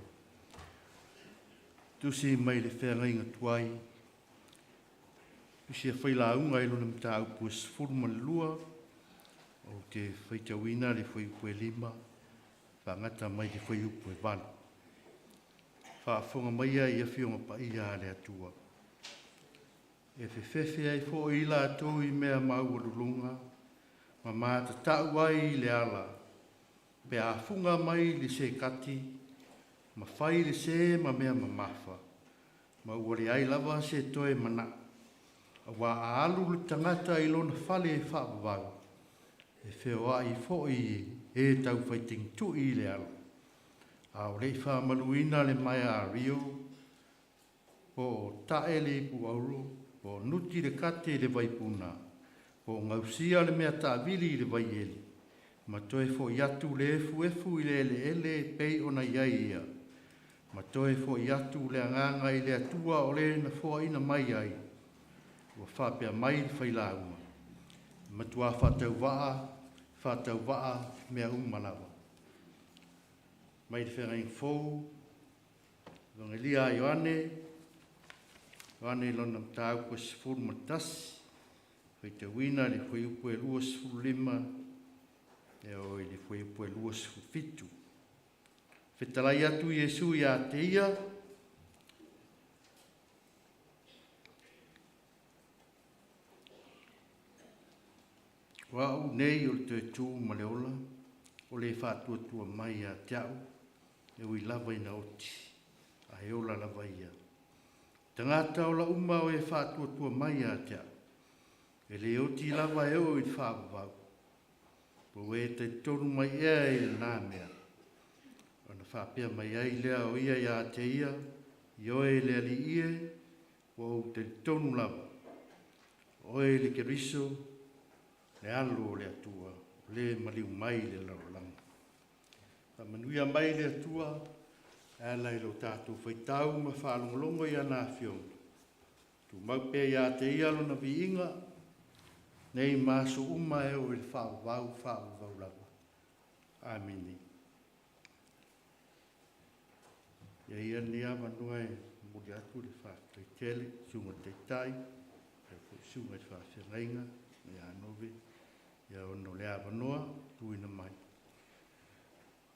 Tusi mai le feagaiga tuai, tusi e failauga i lona mataupu e 12, ou te faitauina le fuaiupu e 5, faagata mai le fuaiupu e 8. Faafofoga maia i Afioga Paia a le Atua. E fefefe ai foi i latou i mea maualuluga ma matatau ai i le ala, pe afuga mai le sekati, ma fai le sē ma mea mamafa, ma ua leai lava se toe manao. Auā a alu le tagata i lona fale e faavavau, e feoai foi e taufaitintui i le ala, a o le i faamaluina le maea ario, po o tae le ipu auro, po o nuti le kate i le vaipuna, po o gausia le mea taavili i le vaieli, ma toe foi atu le efuefu i le eleele e pei ona i ai ia, ma toe foi atu le agaga i le Atua o le na foaina mai ai, ua faapea mai le failauga, e matuā faatauvaa, faatauvaa mea uma lava. Mai le Feagaiga Fou, Evagelia a Ioane, Ioane i lona mataupu e 11, faitauina le fuaiupu e 25 e oo i le fuaiupu e 27. Fetalai atu Iesu ia te ia, O au nei o le toe tu ma le ola, o le faatuatua mai ia te au, e ui lava ina oti, ae ola lava ia. Tagata ola uma o e faatuatua mai ia te au, e le oti lava e oo i le faavavau. Po ua e talitonu mai ea i lena mea? Ona faapea mai ai lea o ia ia te ia, Ioe le Alii e, ua ou talitonu lava, o oe le Keriso, le alo o le Atua, o le maliu mai i le lalolagi. Faamanuia mai le Atua e ala i lo tatou faitau ma faalogologo i ana afioga. Tumau pea ia te ia lona viiga, nei ma aso uma e oo i le faavavau, faavavau lava. Amene. Ia ia lenei avanoa e momoli atu le faafetai tele i susuga i le Taitai, faapea foi susuga i le faafeagaiga ia Nove, ia ona o le avanoa tuuina mai.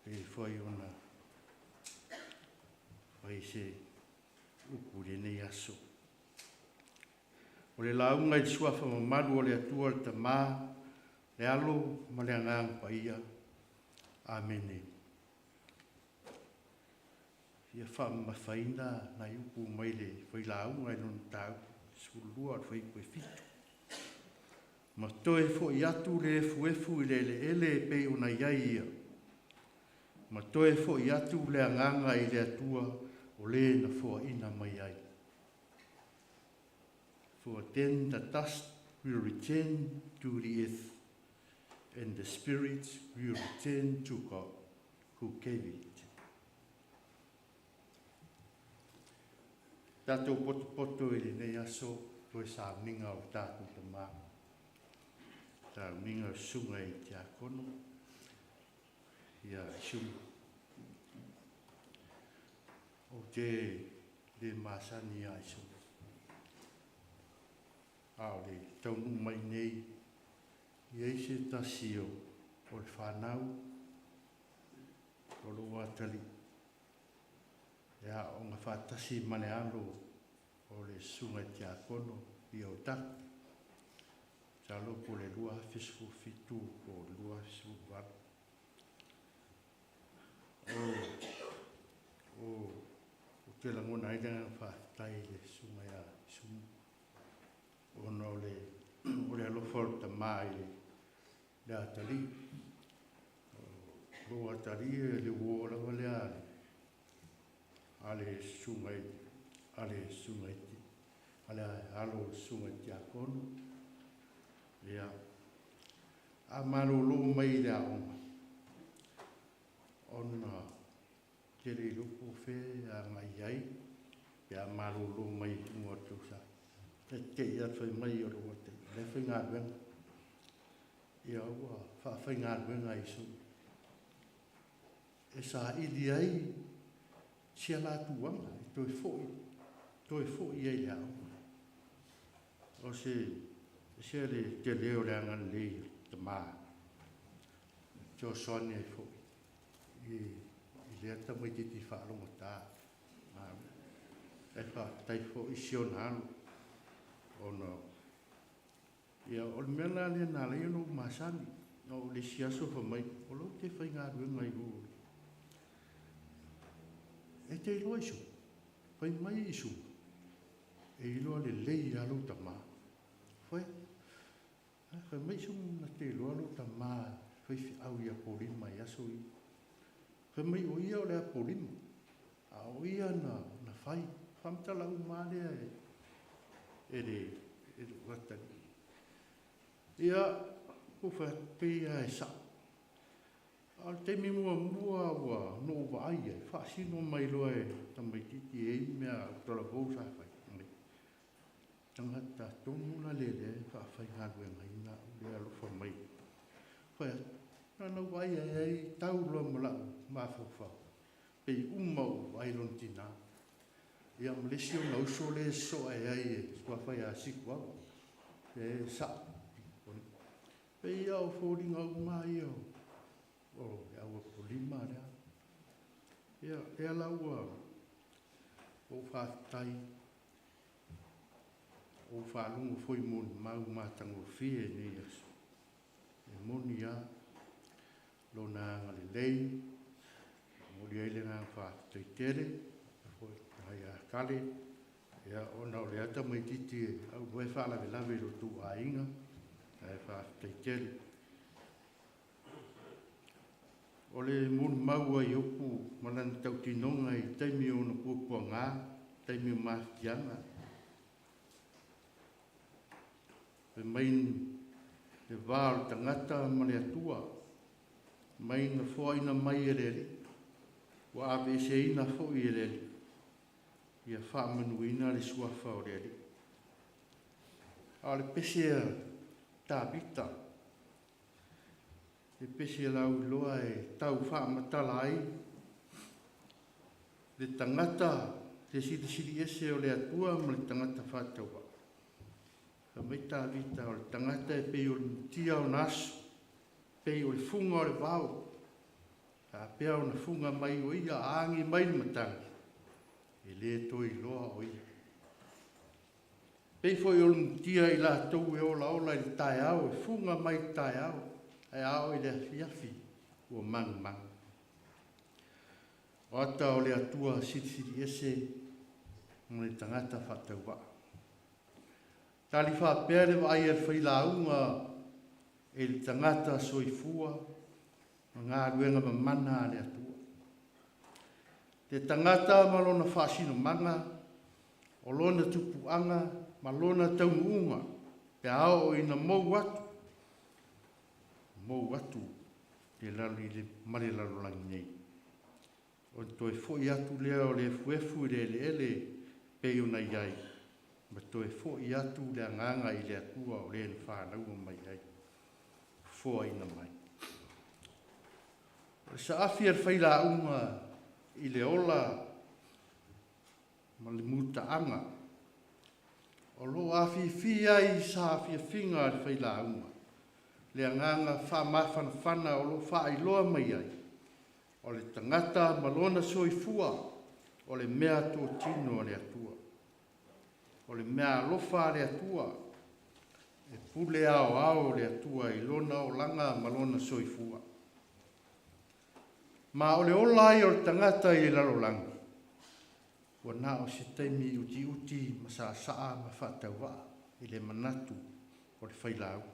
E foi ona fai se upu i lenei aso. O le lauga i le suafa mamalu o le Atua le Tamā, le Alo ma le Agaga Paia. Amene. Fia faamamafaina nai upu mai le failauga i lona mataupu 12 o le fuaiupu e 7. Ma toe foi atu le efuefu i le eleele e pei ona i ai ia, ma toe foi atu le agaga i le Atua o le na foaina mai ai. For then the dust will return to the earth, and the spirit will return to God who gave it. Tatou potopoto i lenei aso toe sauniga o tatou tamā. Sauniga o susuga i tiakono, ia Isuma. Ou te le masani ia Isuma. A o le taunuu mai nei, i ai se tasi o le whanau o lou atalii. e aooga faatasi ma le alo o le susuga i le tiakono i Otago. Masalo po o le 2017 po o le 2018. O, o, ou te lagona ai le agaga faafetai i le susuga ia Isumu, ona o le, o le alofa o le tamā i le, le atalii. O lou atalii e le uō lava lea a le, a le susuga i, a le susuga i, a le alo o le susuga i le tiakono. Ia, a malolo mai i le aoga, ona te le iloa po o fea e agai i ai pe a malolo mai i luga o le tausaga. E te i atu fai mai o le ua te le faigaluega. Ia ua faafaigaluega i su e saili ai si a latou aga e toe fo'i ai i le aoga. O se ese le tele o le agalelei o le tamā e fesoasoani ai foi i lea tamaitiiti faalogotā. E faafetai foi i si ona alo ona ia o le mea la lea na ala ai ona ou masani. Na oo i le isi aso fai mai, o lea ou te faigaluega i o. E te iloa Isumu? Fai mai Isumu, e iloa lelei lava lou tamā. Fai, fai mai Isumu na te iloa lou tamā faifeau i Apolima i aso ia. Fai mai o ia o le Apolima, a o ia na, na fai. Faamatala uma lava lea e le, e le atalii. Ia, ua fai atu, pei lava e sa'o. A o le taimi muamua ua na ou vaai ai, faasino mai loa e tamaitiiti e i ai mea talavou sa fai. Tagata tonu la lea e faafaigaluegaina au lea e alofa mai. Fai atu, na ona ou vaai ai ai tau loa ma la'u mafaufau, pei uma ou vaai i lona tinā. Ia ma le isi ona uso lea e sosoo ae ai e suafa ia Sikuava. E sa'o. Pei lava o foliga uma ia o le au Apolima lea. Ia, lea la ua ou faafetai, ou faalogo foi i molimau matagofie i lenei aso. E moni lava lona agalelei, momoli ai le agaga faafetai tele foi ia Kale, ia ona o lea tamaitiiti e aunoa e faalavelave i lo outou aiga, ae faafetai tele. O le molimau a Iopu ma lana tautinoga i taimi o ona puapuaga, taimi o mafatiaga, fai mai le va o le tagata ma le Atua, mai na foaina mai e le Alii, ua aveeseina foi e le Alii, ia faamanuina le suafa o le Alii. A o le pese a Tavita, le pese lauiloa e tau faamatala ai le tagata le silisili ese o le Atua ma le tagata faatauvaa. Fai mai Tavita, o le tagata e pei o le mutia ona aso, pei o le fuga o le vao, faapea ona fuga mai o ia a agi mai le matagi, e le toe iloa o ia. Pei foi o le mutia i latou e olaola i le taeao, e fuga mai le taeao, ae a oo i le afiafi ua magumagu. O ata o le Atua silisili ese ma le tagata faatauvaa. Tali faapea le vaai a le failauga i le tagata soifua ma galuega mamana a le Atua. Le tagata ma lona faasinomaga, o lona tupuaga ma lona taunuuga, pe a oo ina mou atu, mou atu le lalo i le, ma le lalolagi nei. O le toe fo'i atu lea o le efuefu i le eleele pei ona i ai, ma toe fo'i atu le agaga i le Atua o le na fanaua mai ai, foaina mai. O le saafi a le failauga i le ola ma le mutaaga, o lo o afifi ai i saafiafiga a le failauga, le agaga faamafanafana o lo o faailoa mai ai, o le tagata ma lona soifua, O le mea totino a le Atua. O le mea alofa a le Atua. E pule ao ao le Atua i lona olaga ma lona soifua. Ma o le ola ai o le tagata i le lalolagi, ua na o se taimi utiuti ma saasaa ma faatauvaa i le manatu o le failauga.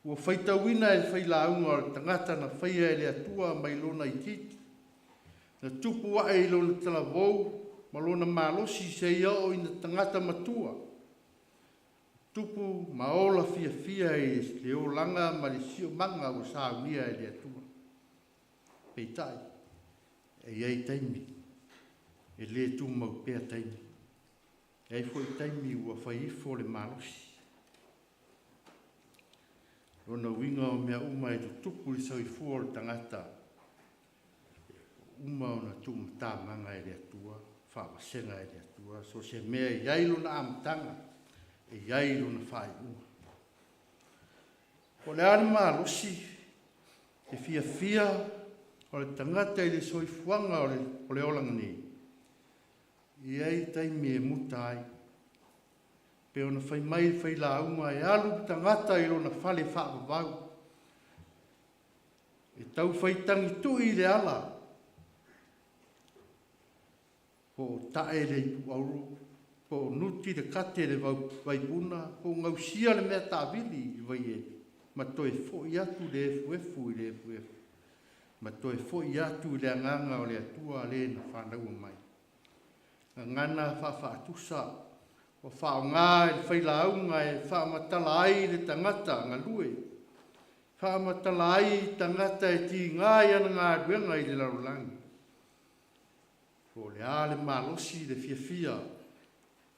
Ua faitauina e le failauga o le tagata na faia e le Atua mai lona itiiti, na tupu ae i lona talavou ma lona malosi seia oo ina tagata matua, tupu ma ola fiafia i le olaga ma le siosiomaga ua saunia e le Atua. Peitai, e i ai taimi, e le tumau pea taimi. E i ai foi taimi ua fai ifo le malosi. Lona uiga o mea uma e tutupu i le soifua o le tagata, uma ona tuumatamaga e le Atua, faavasega e le Atua, so se mea e i ai lona amataga, e i ai lona faaiuga. Po o le a le malosi, e fiafia o le tagata i le soifuaga o le olaga nei, e i ai taimi e muta ai. Pe ona fai mai le failauga e alu le tagata i lona fale faavavau, e tau faitagitui i le ala, po o tae le ipu auro, po o nuti le kate i le vaipuna, po o gausia le mea taavili i le vaieli, ma toe foi atu le efuefu i le efuefu, ma toe foi atu i le agaga o le Atua le na fanaua mai. Gagana faafaatusa ua faaaoga e le failauga e faamatala ai le tagata galue, faamatala ai tagata e tiga i ana galuega i le lalolagi. Po o le a le malosi le fiafia,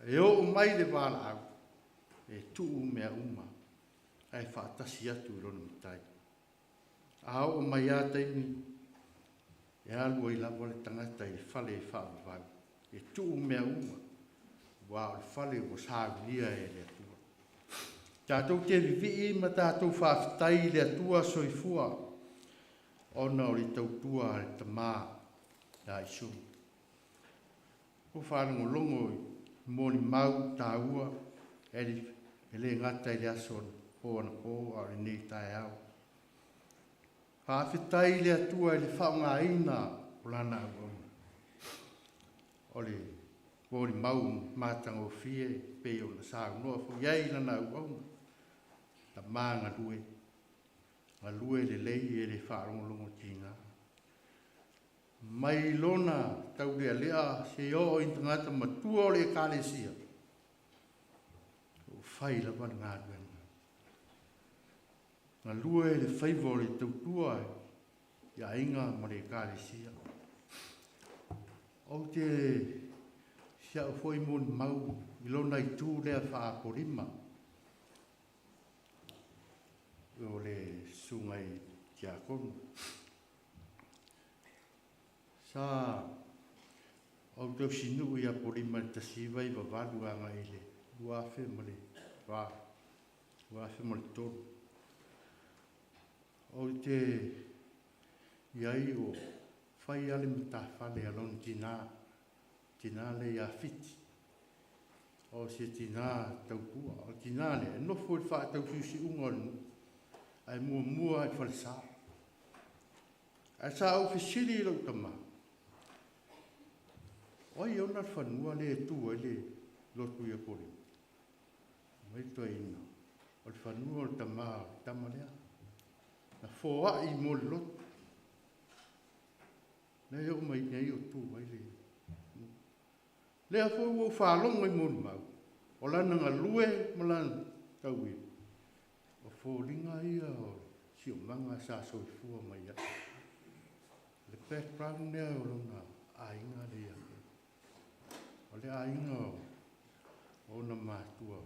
e oo mai le valaau, e tuu mea uma, ae faatasi atu i lona Matai. A oo mai a taimi, e alu ai lava le tagata i le fale e faavavau, e tuu mea uma, ua o le fale ua saunia e le Atua. Tatou te vivii ma tatou faafetai i le Atua soifua, ona o le tautua a le Tamā ia Iesu. Ua faalogologo i molimau taua e le gata i le aso po anapo a o lenei taeao. Faafetai i le Atua i le faaaogaina o lana auauna. O le molimau matagofie pei ona saunoa foi ai lana auauna. Tamā galue, galue lelei e le faalogologo tiga. Mai lona taulealea seia oo i tagata matua o le Ekalesia, o fai lava le galuega. Galue le faiva o le tautua i aiga ma le Ekalesia. Ou te si au foi molimau i lona itu lea faapolima, o le susuga i tiakono. Sa ou tausinuu ia Apolima i le 1998 agai i le 2004, 2003. Ou te i ai o fai lava le matafale a lona tinā, tinā lea ia Fiti. O se tinā tautua, o le tinā lea e nofo i le faatausiusiuga o le nuu, ae muamua i falesa. Ae sa ou fesili i lou tama, o ai e ona le fanua lea e tu ai le lotu i Apolima? Mai le toeaina, o le fanua o le tama o le tama lea. Na foai mo le lotu. Lea e oo mai nei o tu ai le lea foi ua ou faalogo i molimau, o lana galue ma lana tauivi, o foliga ia o le siosiomaga sa soifua mai ai. Le background lea o lona aiga lea. O le aiga o ona matua.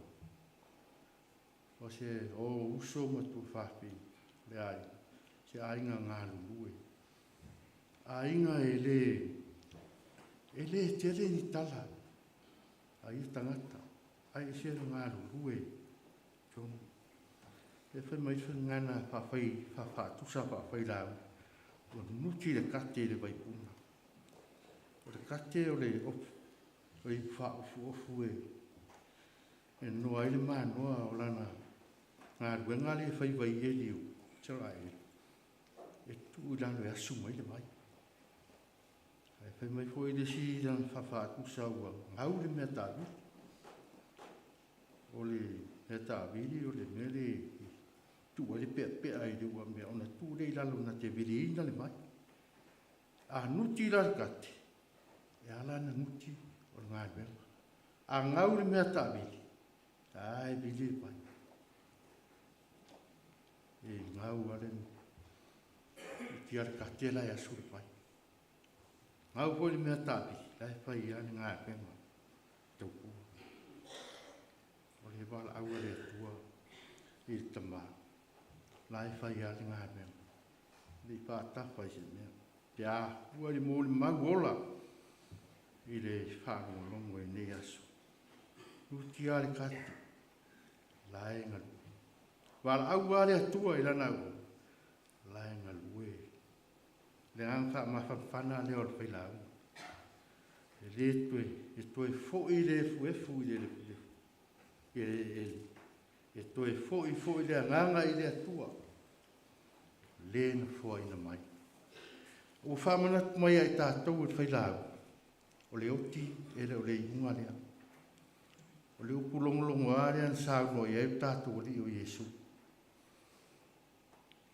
O se o uso ma tuafafine, le aiga. Se aiga galulue. Aiga e le tele ni tala a ia tagata, ai e se galulue tonu. E fai mai gagana faafai faafaatusa faafailau, ua nuti le kate i le vaipuna. O le kate o le ofu, o le ipu faaofuofu e e noa ai le manoa o lana galuega lea e fai vaieli o Isaraelu, e tuu i lalo e asu mai le vai. Ae fai mai foi le isi lana faafaatusa ua gau le mea taavili. O le mea taavili o le mea le tuu ai le peapea i le uamea ona tuu lea i lalo na te viliina le vai. A nuti la le kate, e ala ona nuti o le galuega. A gau le mea taavili, a e vili le vai. E gau lava le nuti a le kate la e asu le vai. Gau foi le mea taavili, la e fai lava le galuega tautua. O le valaau a le Atua i le tama, la e fai lava le galuega. Le i faatafa i se mea. Pe a fua i le molimau ola i le faalogologo i lenei aso. Nuti lava le kate, la e galue. Valaau lava le Atua i lana auauna, la e galue. Le agaga faamafanafana lea o le failauga. E le toe, e toe foi le efuefu i le lefulefu. E toe foi foi le agaga i le Atua, le na foaina mai. Ua faamanatu mai ia i tatou e le failauga, o le oti e le o le iuga lea. O le upu logologoa lea na saunoa i ai lo tatou Alii o Iesu.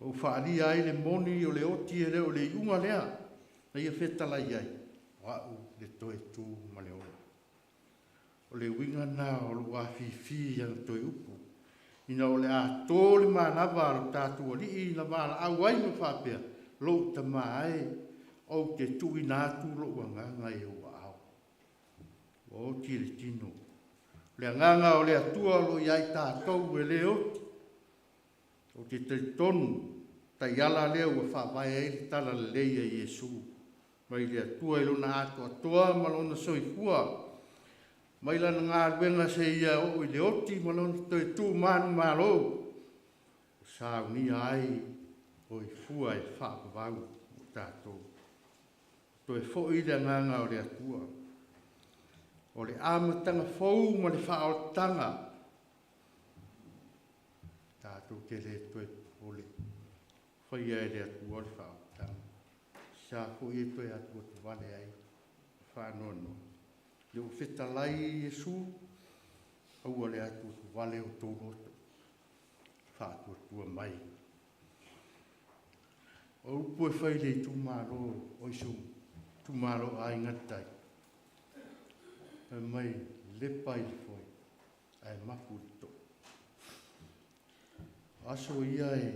Ua ou faaalia ai le moni o le oti e le o le iuga lea, na ia fetalai ai, o au le toe tu ma le ola. O le uiga lena o lou afifi i ana toe upu, ina o le a to le manava a lo tatou Alii na valaau ai ma faapea, lou Tama e, ou te tuuina atu lou agaga i ou aao. Ua oti le tino. O le agaga o le Atua o lo o ia i tatou e le oti. Ou te talitonu taiala lea ua faavae ai le talalelei a Iesu mai le Atua i lona atoatoa ma lona soifua, mai lana galuega seia oo i le oti ma lona toe tu manumalo, ua saunia ai o i fua e faavavau mo tatou. Toe foi le agaga o le Atua. O le amataga fou ma le faaolataga, tatou te le toe popole, faia e le Atua le faaolataga. Sa foi e toe atuatuvale ai faanoanoa. Le ua fetalai Iesu, aua le atuatuvale o outou loto, faatuatua mai. O upu e fai i le itumalo o si ou itumalo o Aiga i le Tai, fai mai, lepa i le foe ae mapu i le too. O aso ia e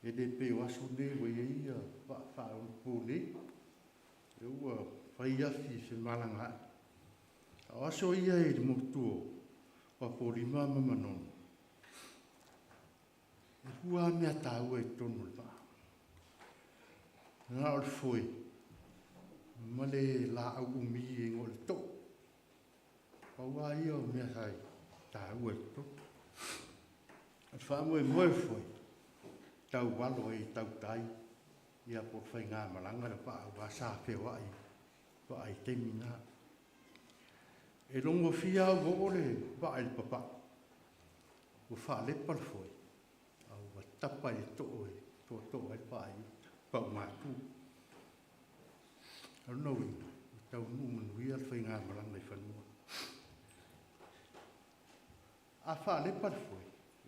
le pei o aso nei ua i ai ia vaa faaonaponei, e ua fai afi e femalagaai. A o aso ia i le motu o Apolima ma Manono, e lua lava mea taua i totonu o le vaa. Na o le foe ma le laau umi e igoa o le too. Pau lava ia o mea sa taua i totonu. O le faamoemoe o le foe, tau alo ai e tautai ia po o le faigamalaga le vaa aua sa feoai vaa i taimi na. E logofia lava ua oo le vaa i le papae, ua faalepa le foe, a ua tapa i le too e tootoo ai le vaa i uta, paumatu. O lona uiga, ua taunuu manuia le faigamalaga i fanua. A faalepa le foe,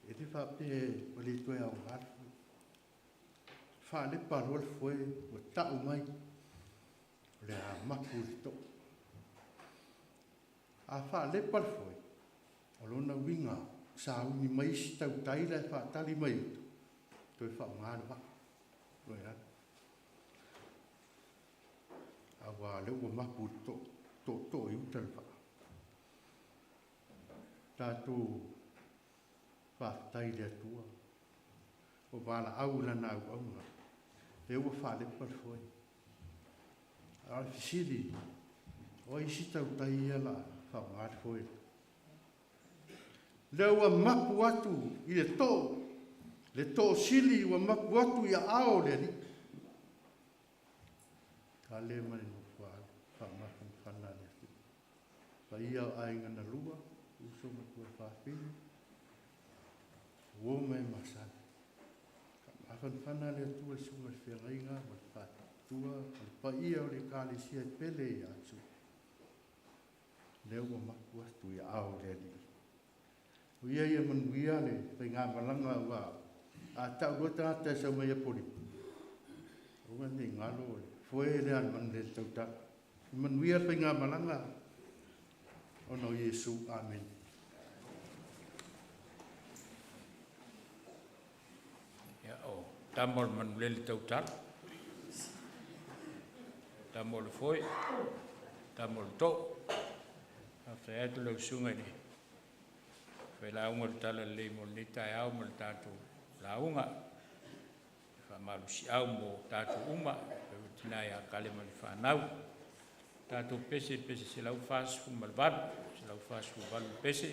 e le faapea ua le toe aoga le foe. Faalepa loa le foe, ua tau mai, o le a mapu i le too. A faalepa le foe, o lona uiga, sauni mai isi tautai la e faatali mai uta, toe faaaoga le vaa, toe alu. Aua o lea ua mapu i le too, tootoo i uta le vaa. Tatou faafetai i le Atua, ua valaau i lana auauna, lea ua faalepa le foe. A o le fesili, o ai isi tautai ia o le a faaaoga le foe? Lea ua mapu atu i le too, le toosili ua mapu atu i aao o le Alii. A le ma le nofoaalo. Paia o aiga na lua, uso ma tuafafine, uo ma e masani. Mafanafana le Atua i susuga i feagaiga ma le faatuatua ma le paia o le Ekalesia e pele ia te lea ua mapu atu i aao o le Alii. O ia ia manuia le faigamalaga aua a tau loa tagata e sau mai Apolima, aua ne i galo o le foe lea a le manulele tautala. Manuia le faigamalaga ona o Iesu. Amene. Ia, o tama o le manulele tautala, tama o le foe, tama o le too. Faafetai atu lau susuga i le failauga o le Talalelei mo lenei taeao ma le tatou lauga. Faamalosiau mo tatou uma, tina ia Kale ma le fanau. Tatou pese pese 148, 148 pese.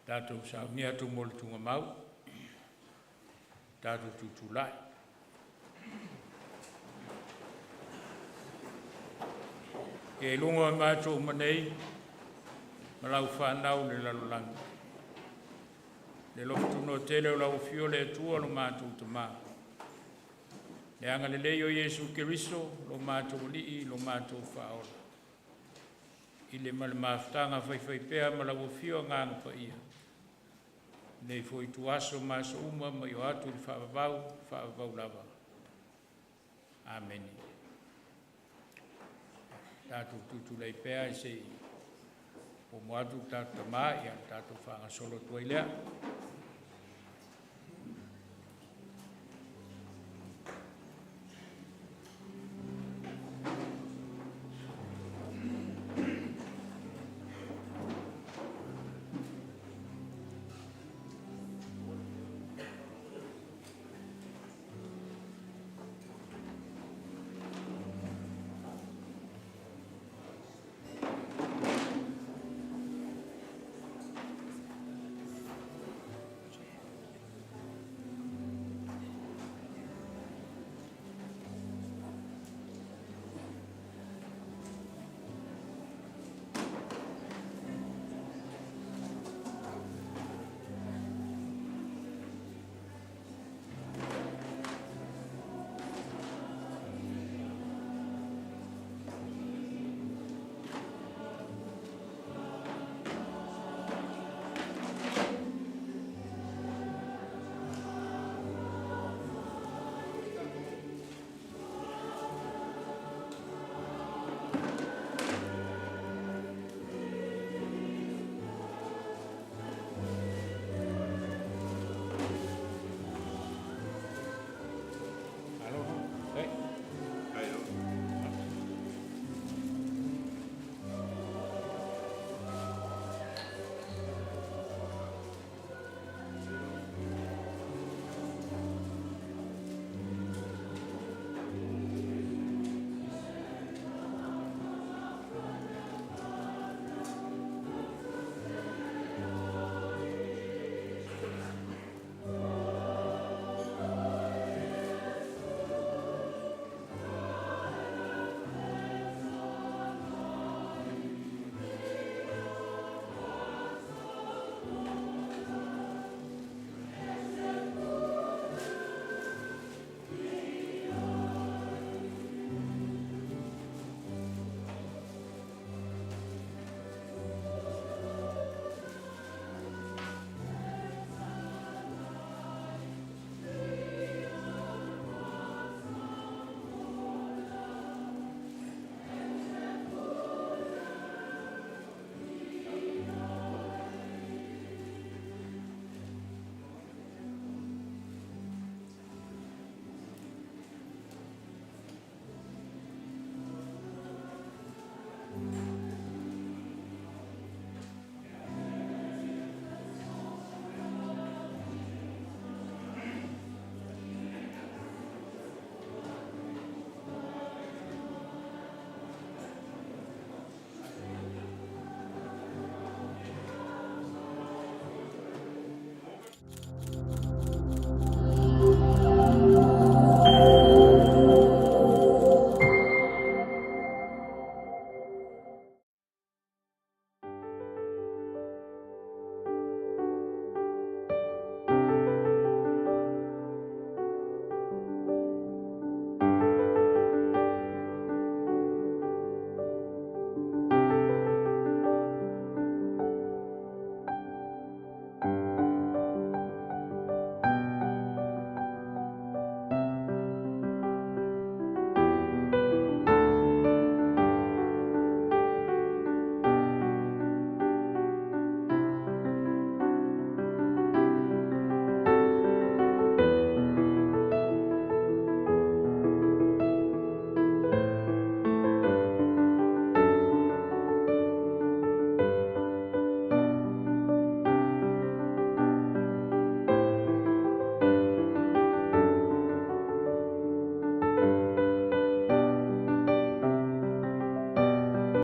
Tatou saunia atu mo le tugamau, tatou tutulai. Ia i luga o matou uma nei, ma lau whanau le lalolagi. Le alofa tunoa tele o lau afio le Atua lo matou Tamā. Le agalelei o Iesu Keriso, lo matou Alii, lo matou Faaola. I le ma le mafutaga faifaipea ma lau afio Agaga Paia, nei foi ituaso ma aso uma ma io atu i le faavavau, faavavau lava. Amene. Tatou tutulai pea se i pomo atu le tatou Tamā, ia tatou faagasolo atu ai lea.